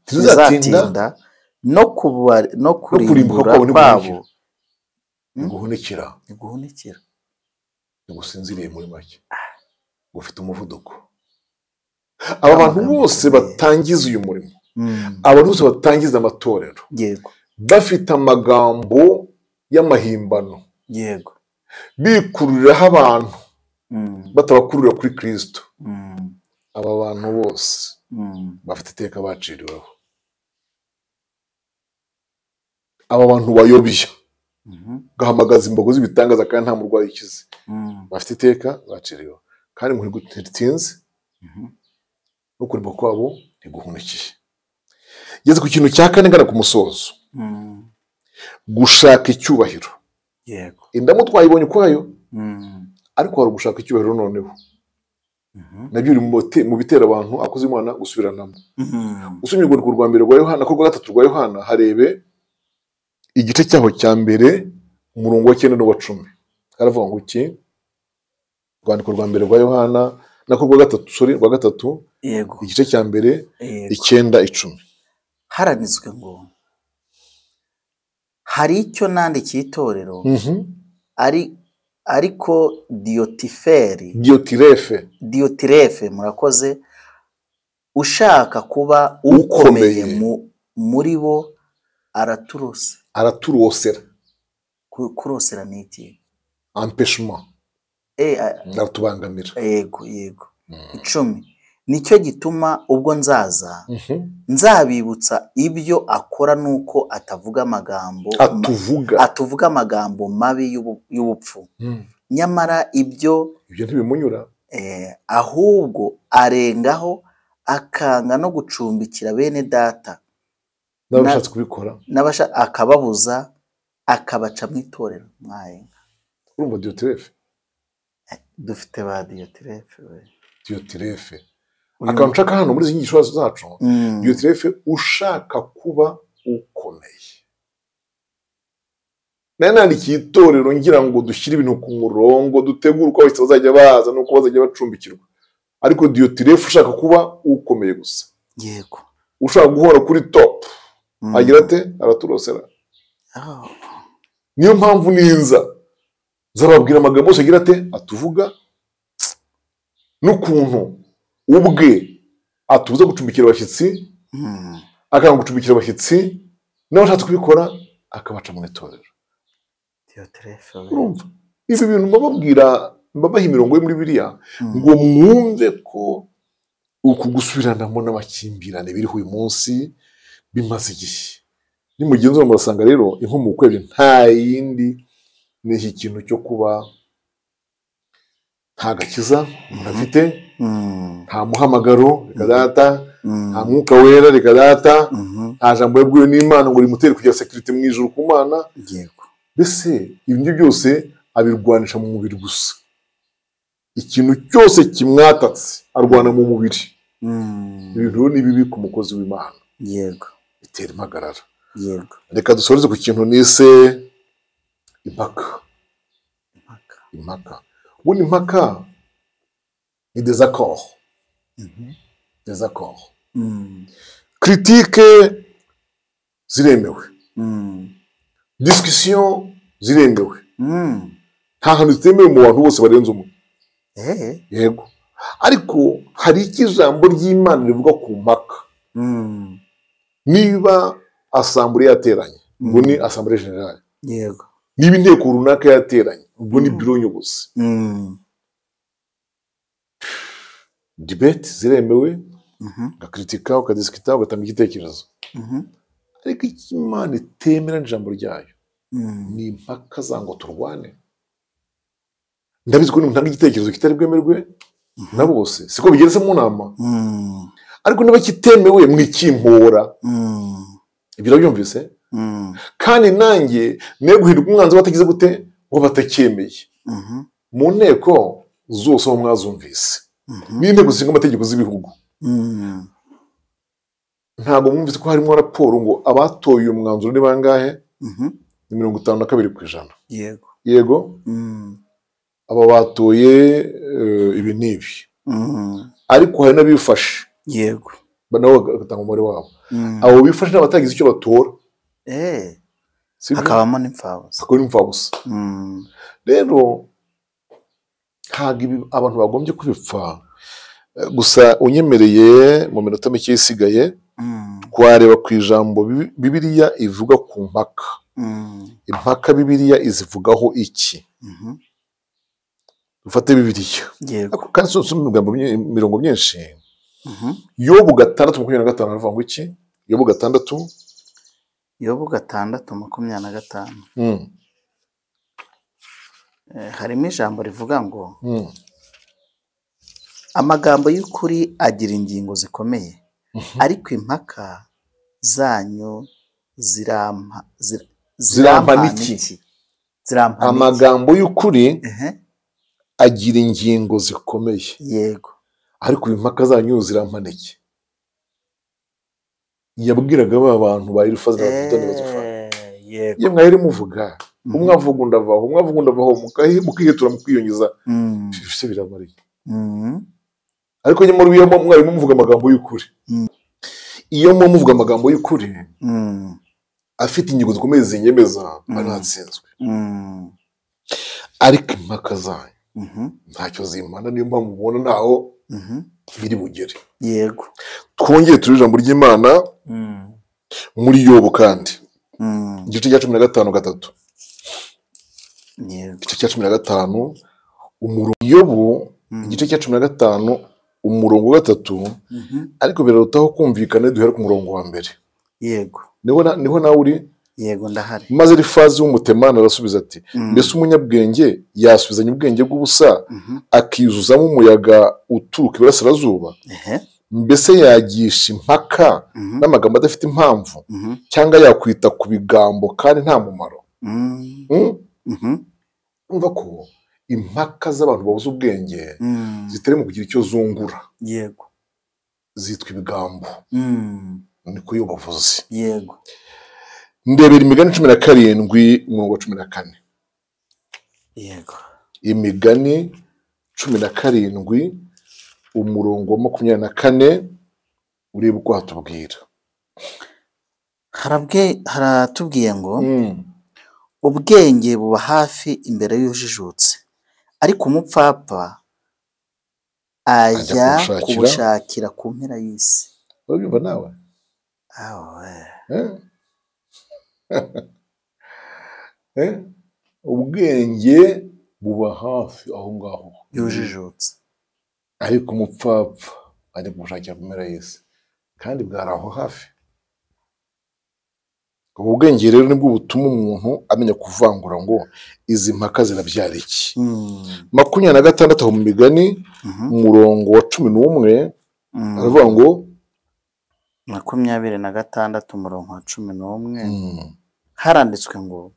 ntirizatinda no kurimbura kwabo guhunikira. Guhunikira. Gusinziriye muri make. Gufite umuvuduko. Aba bantu bose batangiza uyu murimo, abantu bose batangiza amatorero, yego, bafite amagambo y'amahimbano, yego, bikururiraho abantu batabakururira kuri Kristo. Aba bantu bose bafite iteka baciriweho. Aba bantu bayobya gahamagaza imbogo z'ibitangaza kandi nta murwayi ukize, bafite iteka baciriweho. Kandi ngo ntitinze no kurimba kwabo ntiguhunikiye. Ngeze ku kintu cya kane ngana ku musozo, gushaka icyubahiro. Yego. Indamu twayibonye ukwayo, ariko hari ugushaka icyubahiro noneho nabyo biri mu bitera abantu akoze Imana gusubiranamo. Usomye urwandiko rwa mbere rwa Yohana, ko rwa 3 rwa Yohana, harebe igice cyaho cya mbere umurongo wa 9 n'uwa 10. Haravuga ngo iki? Urwandiko rwa mbere rwa Yohana, nako rwa 3, sorry, rwa 3, yego, igice cya mbere 9 10. Haranitswe ngo hari icyo nandikiye itorero, ariko Diotirefe, murakoze, ushaka kuba ukomeye muri bo araturose. Araturosera. Kurosera ni iki? Empêchement. Aratubangamira. Yego, yego. 10. Nicyo gituma ubwo nzaza nzabibutsa ibyo akora nuko atavuga amagambo atuvuga amagambo mabi y'ubupfu, nyamara ibyo ntibimunyura, ahubwo arengaho akanga no gucumbikira bene data n'abashatse kubikora, akababuza akabaca mu itorero. Mwayenga urumva Diotirefe, dufite ba Diotirefe, Diotirefe akantu nshaka hano muri izi nyigisho zacu, Diotirefe ushaka kuba ukomeye. Nari nandikiye itorero ngira ngo dushyire ibintu ku murongo, dutegure uko abashyitsi bazajya baza n'uko bazajya bacumbikirwa, ariko Diotirefe ushaka kuba ukomeye gusa, yego, ushaka guhora kuri top, agira ate? Araturosera. Niyo mpamvu ninza nzababwira amagambo yose agira ate atuvuga, n'ukuntu ubwe atubuza gucumbikira abashyitsi, akanga gucumbikira abashyitsi, n'abashatse kubikora akabaca mu itorero. Urumva ibi bintu mbababwira, mbabaha imirongo yo muri Bibiliya ngo mwumve ko uku gusubiranamo n'amakimbirane biriho uyu munsi bimaze igihe. Nimugenzura murasanga rero inkomoko yabyo nta yindi, ni iki kintu cyo kuba nta gakiza umuntu afite, nta muhamagaro reka data, nta mwuka wera reka data, nta jambo yabwiwe n'Imana ngo rimutere kugira sekirite mu ijuru ku Mana. Yego. Mbese ibyo byose abirwanisha mu mubiri gusa. Ikintu cyose kimwatatse arwana mu mubiri. Ibintu ni bibi ku mukozi w'Imana. Yego. Bitera impagarara. Yego. Reka dusoreze ku kintu nise impaka. Impaka. Ubundi impaka ni désaccord. Désaccord. Critique ziremewe. Discussion ziremewe. Nta hantu zitemewe mu bantu bose barenze umwe. Yego. Ariko hari icyo ijambo ry'Imana rivuga ku mpaka. Niba asambure yateranye, ubwo ni assemblée générale. Yego. Niba inteko runaka yateranye, ubwo ni biro nyobozi. Debate ziremewe, ugakritika, ukadisikita, ugatanga igitekerezo. Ariko icyo Imana itemera n'ijambo ryayo Ni impaka za ngo turwane. Ndabizi ko ntanga igitekerezo kitari bwemerwe na bose, siko bigeretse mu nama. Ariko niba kitemewe mwikimpora. Ibyo urabyumvise? Kandi nanjye ne guhinduka umwanzi batagize gute ngo batakemeye. Mu nteko zose aho mwazumvise, n'inteko zishinga amategeko z'ibihugu, ntabwo mwumvise ko harimo raporo ngo abatoye uyu mwanzuro ni bangahe? Ni 52%. Yego. Yego. Aba batoye ibi n'ibi. Ariko hari n'abifashe. Yego. Nabo bagatanga umubare wabo. Abo bifashe n'abatagize icyo batora. Hakabamo n'imfabusa. Hakabamo n'imfabusa. Rero ntabwo abantu bagombye kubipfa. Gusa unyemereye mu minota mike isigaye, twareba ku ijambo Bibiliya ivuga ku mpaka. Impaka Bibiliya izivugaho iki? Dufate Bibiliya. Yego. Kandi imirongo myinshi. Yobu 6:25 aravuga ngo iki? Yobu 6. Yobu 6:25. Harimo ijambo rivuga ngo amagambo y'ukuri agira ingingo zikomeye, ariko impaka zanyu zirampana iki? Amagambo y'ukuri agira ingingo zikomeye. Yego. Ariko impaka zanyu zirampana iki? Yabwiraga ba bantu ba Elifazi na Bilidadi bazofana. Yego. Ye mwari muvuga, umwe avuga undi avaho, umwe avuga undi avaho, mukihetura mukiyongeza. Bise biramariye. Ariko nyamara iyo mwari muvuga amagambo y'ukuri, iyo muvuga amagambo y'ukuri afite ingingo zikomeye zinyemeza, banatsinzwe. Ariko impaka zanyu ntacyo zimana, niyo mpamvu mubona ntaho biri bugere. Yego. Twongeye turi ijambo ry'Imana muri Yobu kandi igice cya 15:3. Yego. Igice cya 15 umurongo Yobu igice cya 15 umurongo wa 3, ariko birarutaho kumvikana duhere ku murongo wa mbere. Yego. Niho nawe uri? Yego ndahari. Maze Elifazi w'Umutemani arasubiza ati, mbese umunyabwenge yasubizanya ubwenge bw'ubusa, akiyuzuzamo umuyaga uturuka iburasirazuba? Mbese yagisha impaka n'amagambo adafite impamvu, cyangwa yakwita ku bigambo kandi nta mumaro? Umva ko impaka z'abantu babuze ubwenge zitari mu kugira icyo zungura. Yego. Zitwa ibigambo. Niko yo bavuze. Yego. Ndebera imigani 17 umurongo wa 14. Yego. Imigani 17 umurongo wa 24 urebe uko hatubwira. Haratubwiye ngo ubwenge buba hafi imbere y'ujijutse, ariko umupfapfa ajya kubushakira ku mpera y'isi. Urabyumva nawe? Ubwenge buba hafi aho ngaho y'ujijutse, ariko umupfapfa ajya kubushakira ku mpera y'isi, kandi bwari aho hafi. Ubu bwenge rero nibwo butuma umuntu amenya kuvangura ngo izi mpaka zirabyara iki. 26 aho mu migani umurongo wa 11 aravuga ngo 26 umurongo wa 11 haranditswe ngo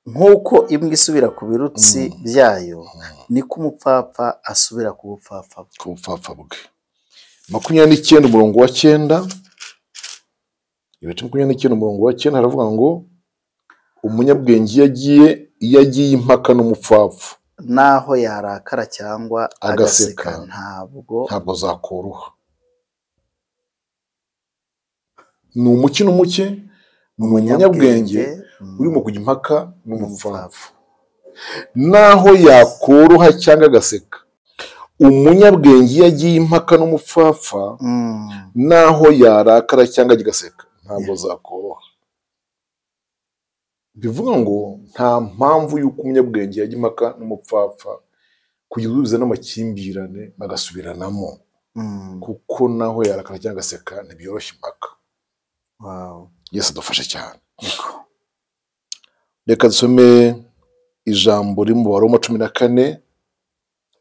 nk'uko imbwa isubira ku birutsi byayo, niko umupfapfa asubira ku bupfapfa bwe. Ku bupfapfa bwe. 29 umurongo wa 9, ibice 29 umurongo wa 9 haravuga ngo umunyabwenge iyo agiye impaka n'umupfapfa, naho yarakara cyangwa agaseka ntabwo zakoroha. Ni umukino muke, ni umunyabwenge urimo kujya impaka n'umupfapfa, naho yakoroha cyangwa agaseka. Umunyabwenge iyo agiye impaka n'umupfapfa, naho yarakara cyangwa agaseka, ntabwo zakoroha. Bivuga ngo nta mpamvu y'uko umunyabwenge yajya impaka n'umupfapfa kugira ubiza n'amakimbirane bagasubiranamo, kuko naho yarakara cyangwa agaseka ntibyoroshye impaka. Wow. Yesu adufashe cyane. Reka dusome ijambo riri mu Baroma 14,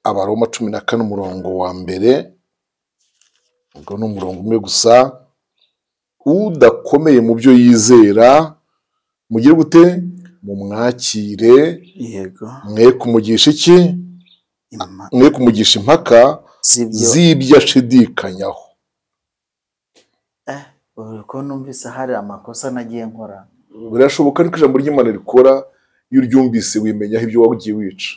Abaroma 14 umurongo wa mbere, ubwo ni umurongo umwe gusa. Udakomeye mu byo yizera mugire gute? Mumwakire. Yego. Mwe kumugisha iki? Mwe kumugisha impaka z'ibyo ashidikanyaho. Uko numvise hari amakosa nagiye nkora. Birashoboka ariko ijambo ry'Imana rikora, iyo uryumvise wimenyaho ibyo wagiye wica.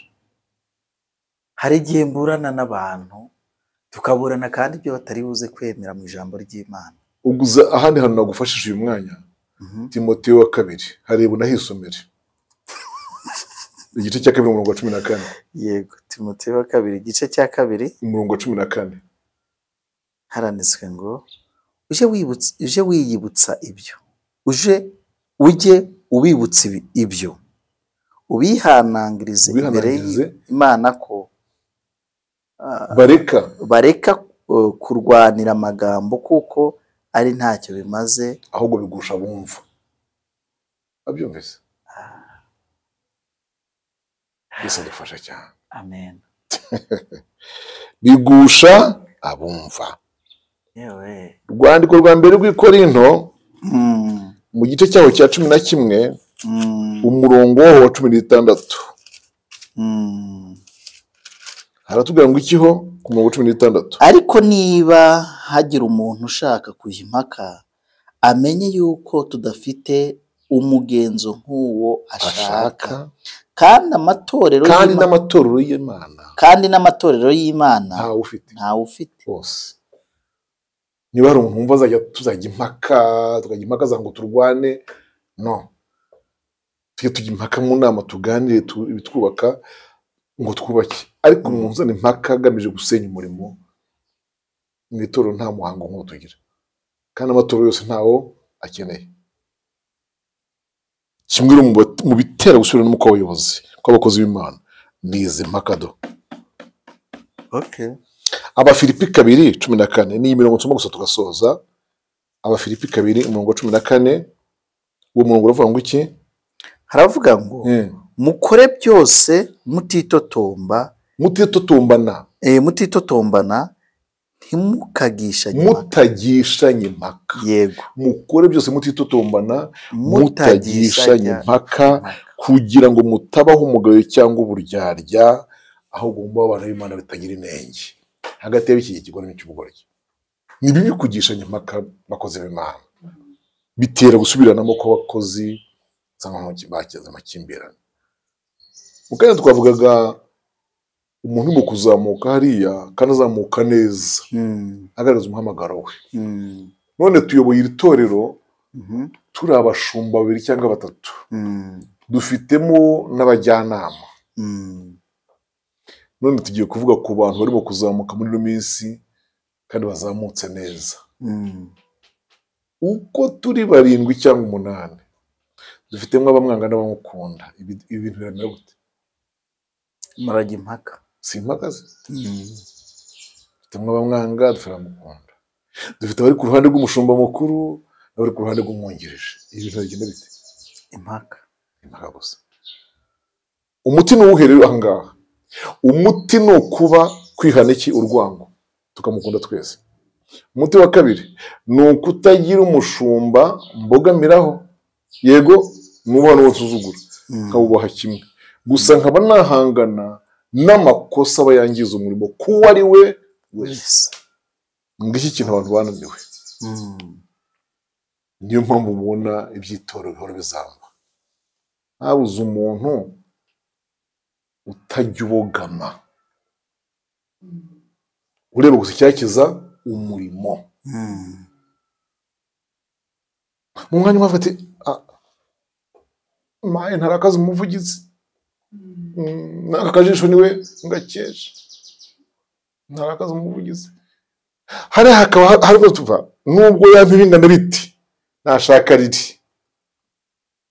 Hari igihe mburana n'abantu tukaburana kandi ibyo batari buze kwemera mu ijambo ry'Imana. Uguza ahandi hantu nagufashije uyu mwanya, Timoteyo wa kabiri, hareba unahisomere igice cya 2 umurongo wa 14. Yego, Timoteyo wa kabiri igice cya 2 umurongo wa 14 haranditswe ngo uje wiyibutsa ibyo, ujye ubibutsa ibyo, ubihanangirize imbere y'Imana ko bareka kurwanira amagambo kuko ari ntacyo bimaze, ahubwo bigusha bumva. Abyumvise? Yesu adufasha cyane. Amen. Bigusha abumva. Yewe. Rwandiko rwa mbere rw'Ikorinto mu gice cyaho cya 11 umurongo wa 16. Haratubwira ngo ikiho ku murongo 16. Ariko niba hagira umuntu ushaka kujya impaka, amenye yuko tudafite umugenzo nk'uwo ashaka, kandi amatorero y'Imana, kandi n'amatorero y'Imana ntawe ufite bose. Niba hari umuntu wumva tuzajya impaka, tukajya impaka za ngo turwane, no tujye tujya impaka mu nama, tuganire ibitwubaka ngo twubake. Ariko umuntu uzana impaka agamije gusenya umurimo mu itorero nta muhango nk'uwo tugira, kandi amatorero yose ntawo akeneye. Kimwe mu bitera gusubira n'umwuka w'abayobozi kw'abakozi b'Imana ni izi mpaka do. Okay. Abafilipi 2:14 ni imirongo nsoma gusa tugasoza. Abafilipi 2 umurongo 14, uwo murongo uravuga ngo iki? Haravuga ngo mukore byose mutitotomba, mutitotombana, mutitotombana, ntimukagishanye, mutagishanye impaka. Yego. Mukore byose mutitotombana, mutagishanye impaka, kugira ngo mutabaho umugayo cyangwa uburyarya, ahubwo mube abana b'Imana batagira inenge. Hagati y'iki kigore n'icy'ubugoryi ni bibi kugishanya impaka bakozi b'Imana, bitera gusubiranamo kw'abakozi cyangwa bakize amakimbirane. Mukanya twavugaga umuntu mu kuzamuka hariya kandi azamuka neza, agaragaza umuhamagaro we. None tuyoboye iri torero turi abashumba babiri cyangwa batatu, dufitemo n'abajyanama. None tugiye kuvuga ku bantu barimo kuzamuka muri ino minsi kandi bazamutse neza. Uko turi 7 cyangwa 8 dufitemo abamwanga n'abamukunda. Ibi bintu biramera gute? Murajya impaka. Si impaka se? Dufitemo abamwanga, dufite abamukunda, dufite abari ku ruhande rw'umushumba mukuru n'abari ku ruhande rw'umwungirije. Ibi bintu bigenda bite? Impaka. Impaka gusa. Umuti ni uwuhe rero aha ngaha? Umuti ni ukuba kwihana iki? Urwango, tukamukunda twese. Umuti wa kabiri ni ukutagira umushumba mbogamiraho. Yego, nubaha n'uwo nsuzugura, nkawubaha kimwe gusa, nkaba nahangana n'amakosa aba yangiza umurimo kuwo ari we wese. Ngiki kintu abantu bananiwe. Niyo mpamvu mubona iby'itorero bihora bizamba. Habuze umuntu utajya ubogama, ureba gusa icyakiza umurimo. Mu mwanya umwe ati maye ntarakaza umuvugizi, n'aka kajisho niwe ngakesha, ntarakaza umuvugizi. Hariya hakaba hari tuva nubwo yampa ibingana biti nashaka riri,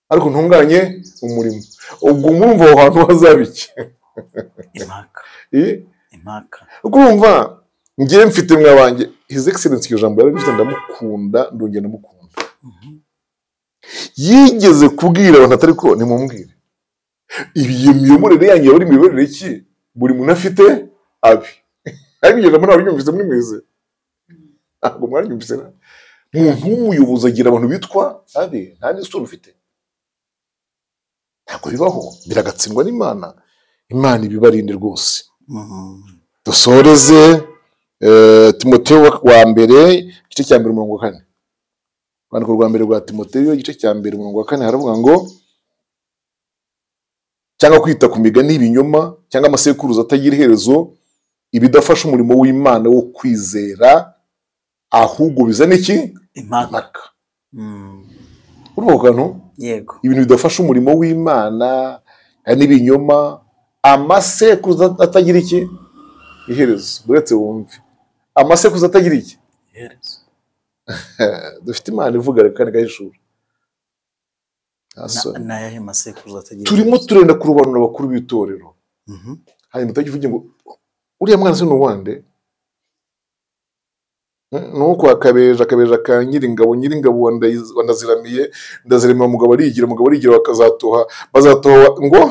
ariko ntunganye umurimo. Ubwo murumva aho hantu hazaba iki? Impaka. Impaka. Urumva ngiye mfite mwabanjye His Excellency iryo jambo yararivuze, ndamukunda, ndongera ndamukunda. Yigeze kubwira abantu atari ko nimumbwire ibi miyoborere yanyu yaba ari imiyoborere ki? Buri muntu afite abe. Ariko ibyo ntabwo mwabyumvise muri mwese, ntabwo mwabyumvise. Umuntu w'umuyobozi agira abantu bitwa abe, nta n'isura ufite, ntabwo bibaho, biragatsindwa n'Imana. Imana ibibarinde rwose. Dusoreze Timoteyo wa mbere igice cya 1 umurongo wa 4. Urwandiko rwa mbere rwa Timoteyo igice cya 1 umurongo wa 4 haravuga ngo cyangwa kwita ku migani y'ibinyoma cyangwa amasekuruza atagira iherezo, ibidafasha umurimo w'Imana wo kwizera, ahubwo bizana iki? Impaka. Urumva ako kantu? Yego. Ibintu bidafasha umurimo w'Imana n'ibinyoma, amasekuruza atagira iki? Iherezo. Uretse wumve amasekuruza atagira iki? Iherezo. Dufite Imana ivuga reka igahishura. N'ayahe masekuruza atagira? Turimo turenda kurobanura abakuru b'itorero. Hanyuma utagivuge ngo uriya mwana se ni uwande? Nuko akabeja akabeja ka Nyiringabo, Nyiringabo wa Ndaziramiye, Ndaziramiye mugabo arigira, mugabo arigira bakazatoha, bazatoha ngo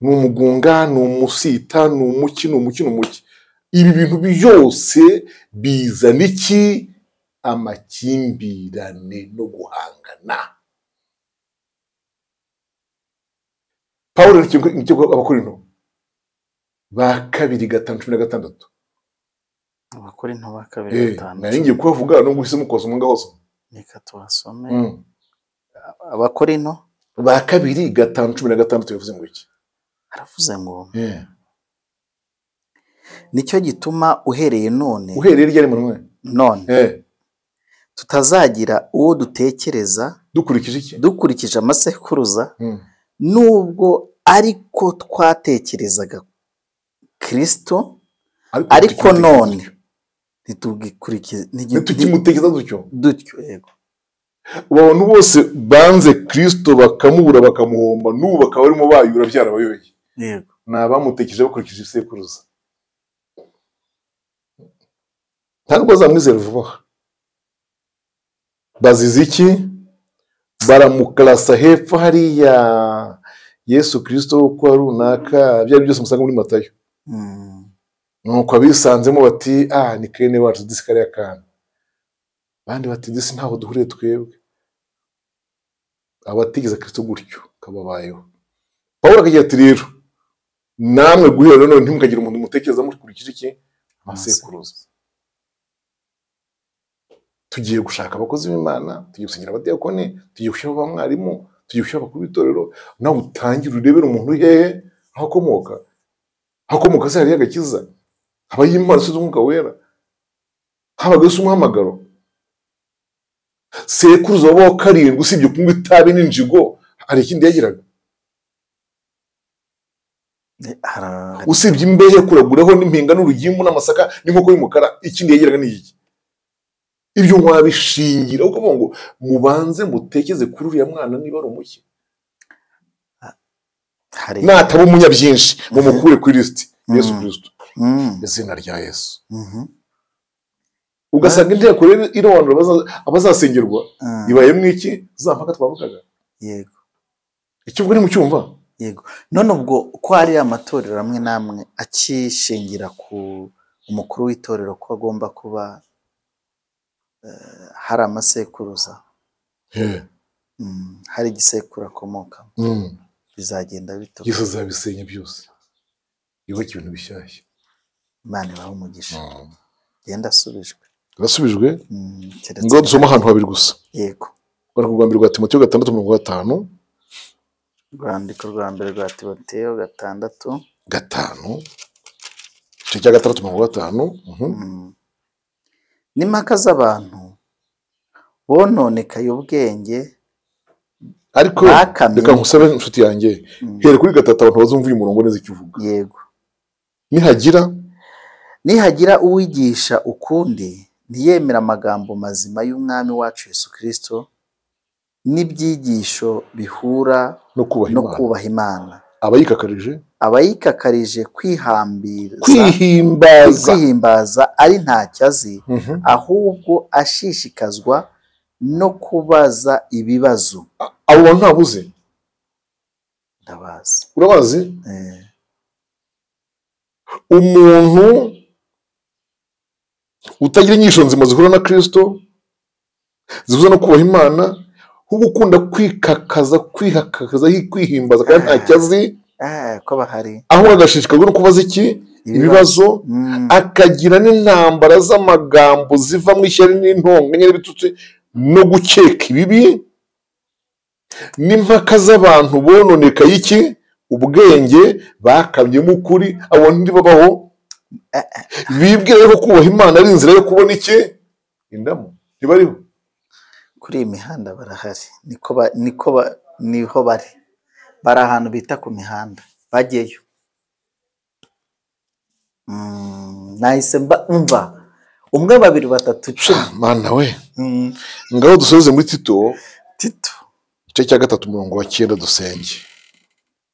ni umugunga, ni umusita, ni umuki, ni umuki, ni umuki. Ibi bintu byose bizana iki? Amakimbirane no guhangana. Pawulo nicyo Abakorinto ba 2:5-16. Abakorinto ba 2:5. Nari ngiye kubavuga no guhisemo kwasoma ngaho hose. Reka tuhasome. Abakorinto ba 2:5-16 yavuze ngo iki? Aravuze ngo nicyo gituma uhereye none, uhereye ryari munwe none tutazagira uwo dutekereza dukurikije iki? Dukurikije amasekuruza, nubwo ariko twatekerezaga Kristo, ariko none ntitugikurikize, ntitukimutekereza dutyo dutyo. Yego. Abantu bose banze Kristo bakamubura bakamuhomba, n'ubu bakaba barimo bayura byarabayobeye. Yego. Ni abamutekereje bakurikije isekuruza. Ntabwo bazamwizera vuba. Bazize iki? Baramukarasa hepfo hariya Yesu Kristo ko runaka, byari byose musanga muri Matayo. Nuko abisanzemo bati ni kene wacu disi kariya kana. Abandi bati disi ntaho duhuriye twebwe. Abatigeze Kristo gutyo kababayeho. Pawulo akagira ati rero namwe guhera none ntimukagira umuntu mutekereza mukurikije iki? Amasekuruza. Tugiye gushaka abakozi b'Imana, tugiye gusenyera abadiyakoni, tugiye gushyiraho abamwarimu, tugiye gushyiraho abakuru b'itorero. Nawe utangire urebere umuntu hehe aho akomoka. Aho akomoka se hariyo agakiza, habayo Imana isize Umwuka Wera, habaga se umuhamagaro. Sekuruza wabaho 7 usibye kunywa itabi n'injigo, hari ikindi yagiraga? Usibye imbehe kuraguraho n'impinga n'urugimbu n'amasaka n'inkoko y'umukara, ikindi yagiraga ni iki? Ibyo wabishingira ukavuga ngo mubanze mutekeze kuri uriya mwana niba ari umuki. Nataba umunyabyinshi mumukure kuri lisiti Yesu Kristo, izina rya Yesu. Ugasanga inteko rero irobanura abazasengerwa ibayemo iki? Za mpaka twavugaga. Yego. Icyo ubwo ni mucyumva? Yego. None ubwo ko hari amatorero amwe n'amwe akishingira ku umukuru w'itorero ko agomba kuba hari amasekuruza, hari igisekuru akomoka, bizagenda bito. Yesu azabisenya byose, yubake ibintu bishyashya. Imana ibahe umugisha. Genda asubijwe. Asubijwe? Ngo dusome ahantu habiri gusa. Yego. Urwandiko rwa mbere rwa Timoteyo 6:5. Urwandiko rwa mbere rwa Timoteyo 6:5. Igice cya 6:5. N'impaka z'abantu bononekaye ubwenge. Ariko reka nkusabe inshuti yanjye, here kuri 3 abantu bazumva uyu murongo neza icyo uvuga. Yego. Nihagira uwigisha ukundi ntiyemera amagambo mazima y'Umwami wacu Yesu Kristo n'ibyigisho bihura no kubaha Imana, abayikakarije kwihimbaza ari ntacyo azi, ahubwo ashishikazwa no kubaza ibibazo. Abo bantu ntabuze? Ndabazi. Urabazi? Umuntu utagira inyigisho nzima zihura na Kristo, zihuza no kubaha Imana, ahubwo ukunda kwikakaza, kwihakaza, kwihimbaza kandi ntacyo azi, ko bahari, ahubwo agashishikazwa no kubaza iki? Ibibazo. Akagira n'intambara z'amagambo zivamo ishyari n'intonganya n'ibitutsi no gukeka ibibi, n'impaka z'abantu bononekaye iki? Ubwenge, bakamyemo ukuri. Abo ntibabaho, bibwira ko kubaha Imana ari inzira yo kubona iki? Indamu. Ntibariho kuri iyi mihanda, barahari, niho bari, bari ahantu bita ku mihanda, bagiyeyo. Nahise mva umwe, babiri, batatu, 10. Mana we. Ngaho dusoze muri Tito. Tito igice cya 3 umurongo wa 9 dusenge.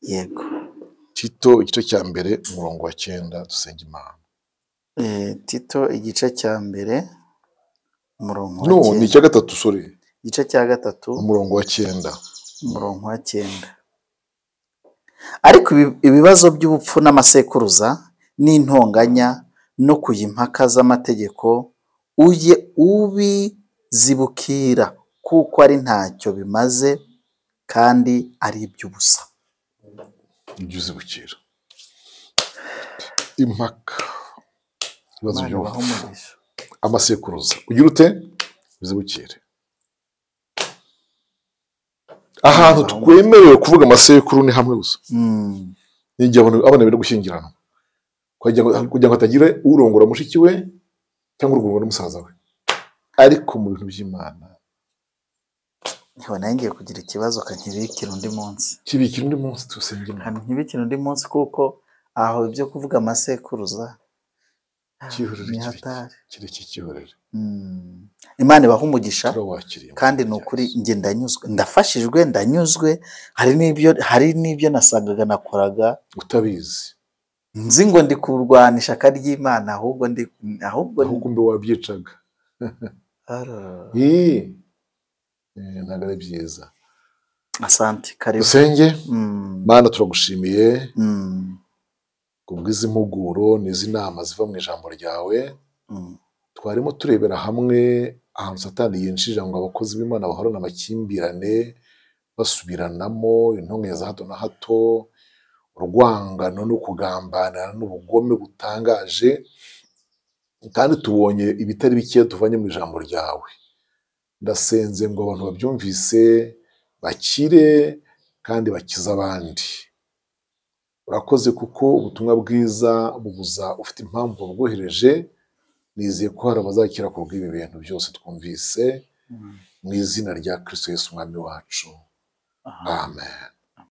Yego. Tito igice cya 1 umurongo wa 9 dusenge Imana. Tito igice cya 1 umurongo wa 9. 9. Ni icya 3, sorry. Igice cya 3 umurongo wa 9. Umurongo wa 9. Ariko ibibazo by'ubupfu n'amasekuruza n'intonganya no kujya impaka z'amategeko ujye ubizibukira, kuko ari ntacyo bimaze kandi ari iby'ubusa. Ujye uzibukira impaka, ibibazo by'ubupfu, amasekuruza, ugira ute? Uzibukire. Ahantu twemerewe kuvuga amasekuru ni hamwe gusa, n'igihe abana bari gushyingiranwa, kugira ngo hatagira urongora mushiki we cyangwa urongora musaza we. Ariko mu bintu by'Imana ntiba ngiye kugira ikibazo, kankibikira undi munsi. Kibikira undi munsi, tusenge Imana. Nkibikira undi munsi, kuko aho ibyo kuvuga amasekuruza ni hatari. Kireke kihorere. Imana ibahe umugisha, kandi ni ukuri njye ndanyuzwe, ndafashijwe, ndanyuzwe. Hari n'ibyo nasangaga nakoraga utabizi, nzi ngo ndi kurwana ishyaka ry'Imana, ahubwo mbe wabyicaga. Ntabwo ari byiza. Asante, karibu. Dusenge. Mana, turagushimiye kubw'izi mpuguro n'izi nama ziva mu ijambo ryawe. Twarimo turebera hamwe ahantu Satani yinjirira ngo abakozi b'Imana bahorane amakimbirane, basubiranamo, intonganya za hato na hato, urwangano no kugambana n'ubugome butangaje. Kandi tubonye ibitari bike tuvanye mu ijambo ryawe. Ndasenze ngo abantu babyumvise bakire kandi bakize abandi. Urakoze kuko ubutumwa bwiza bubuza ufite impamvu babwohereje. Nizeye ko hari abazakira ku bw'ibi bintu byose twumvise, mu izina rya Kristo Yesu Umwami wacu. Amen.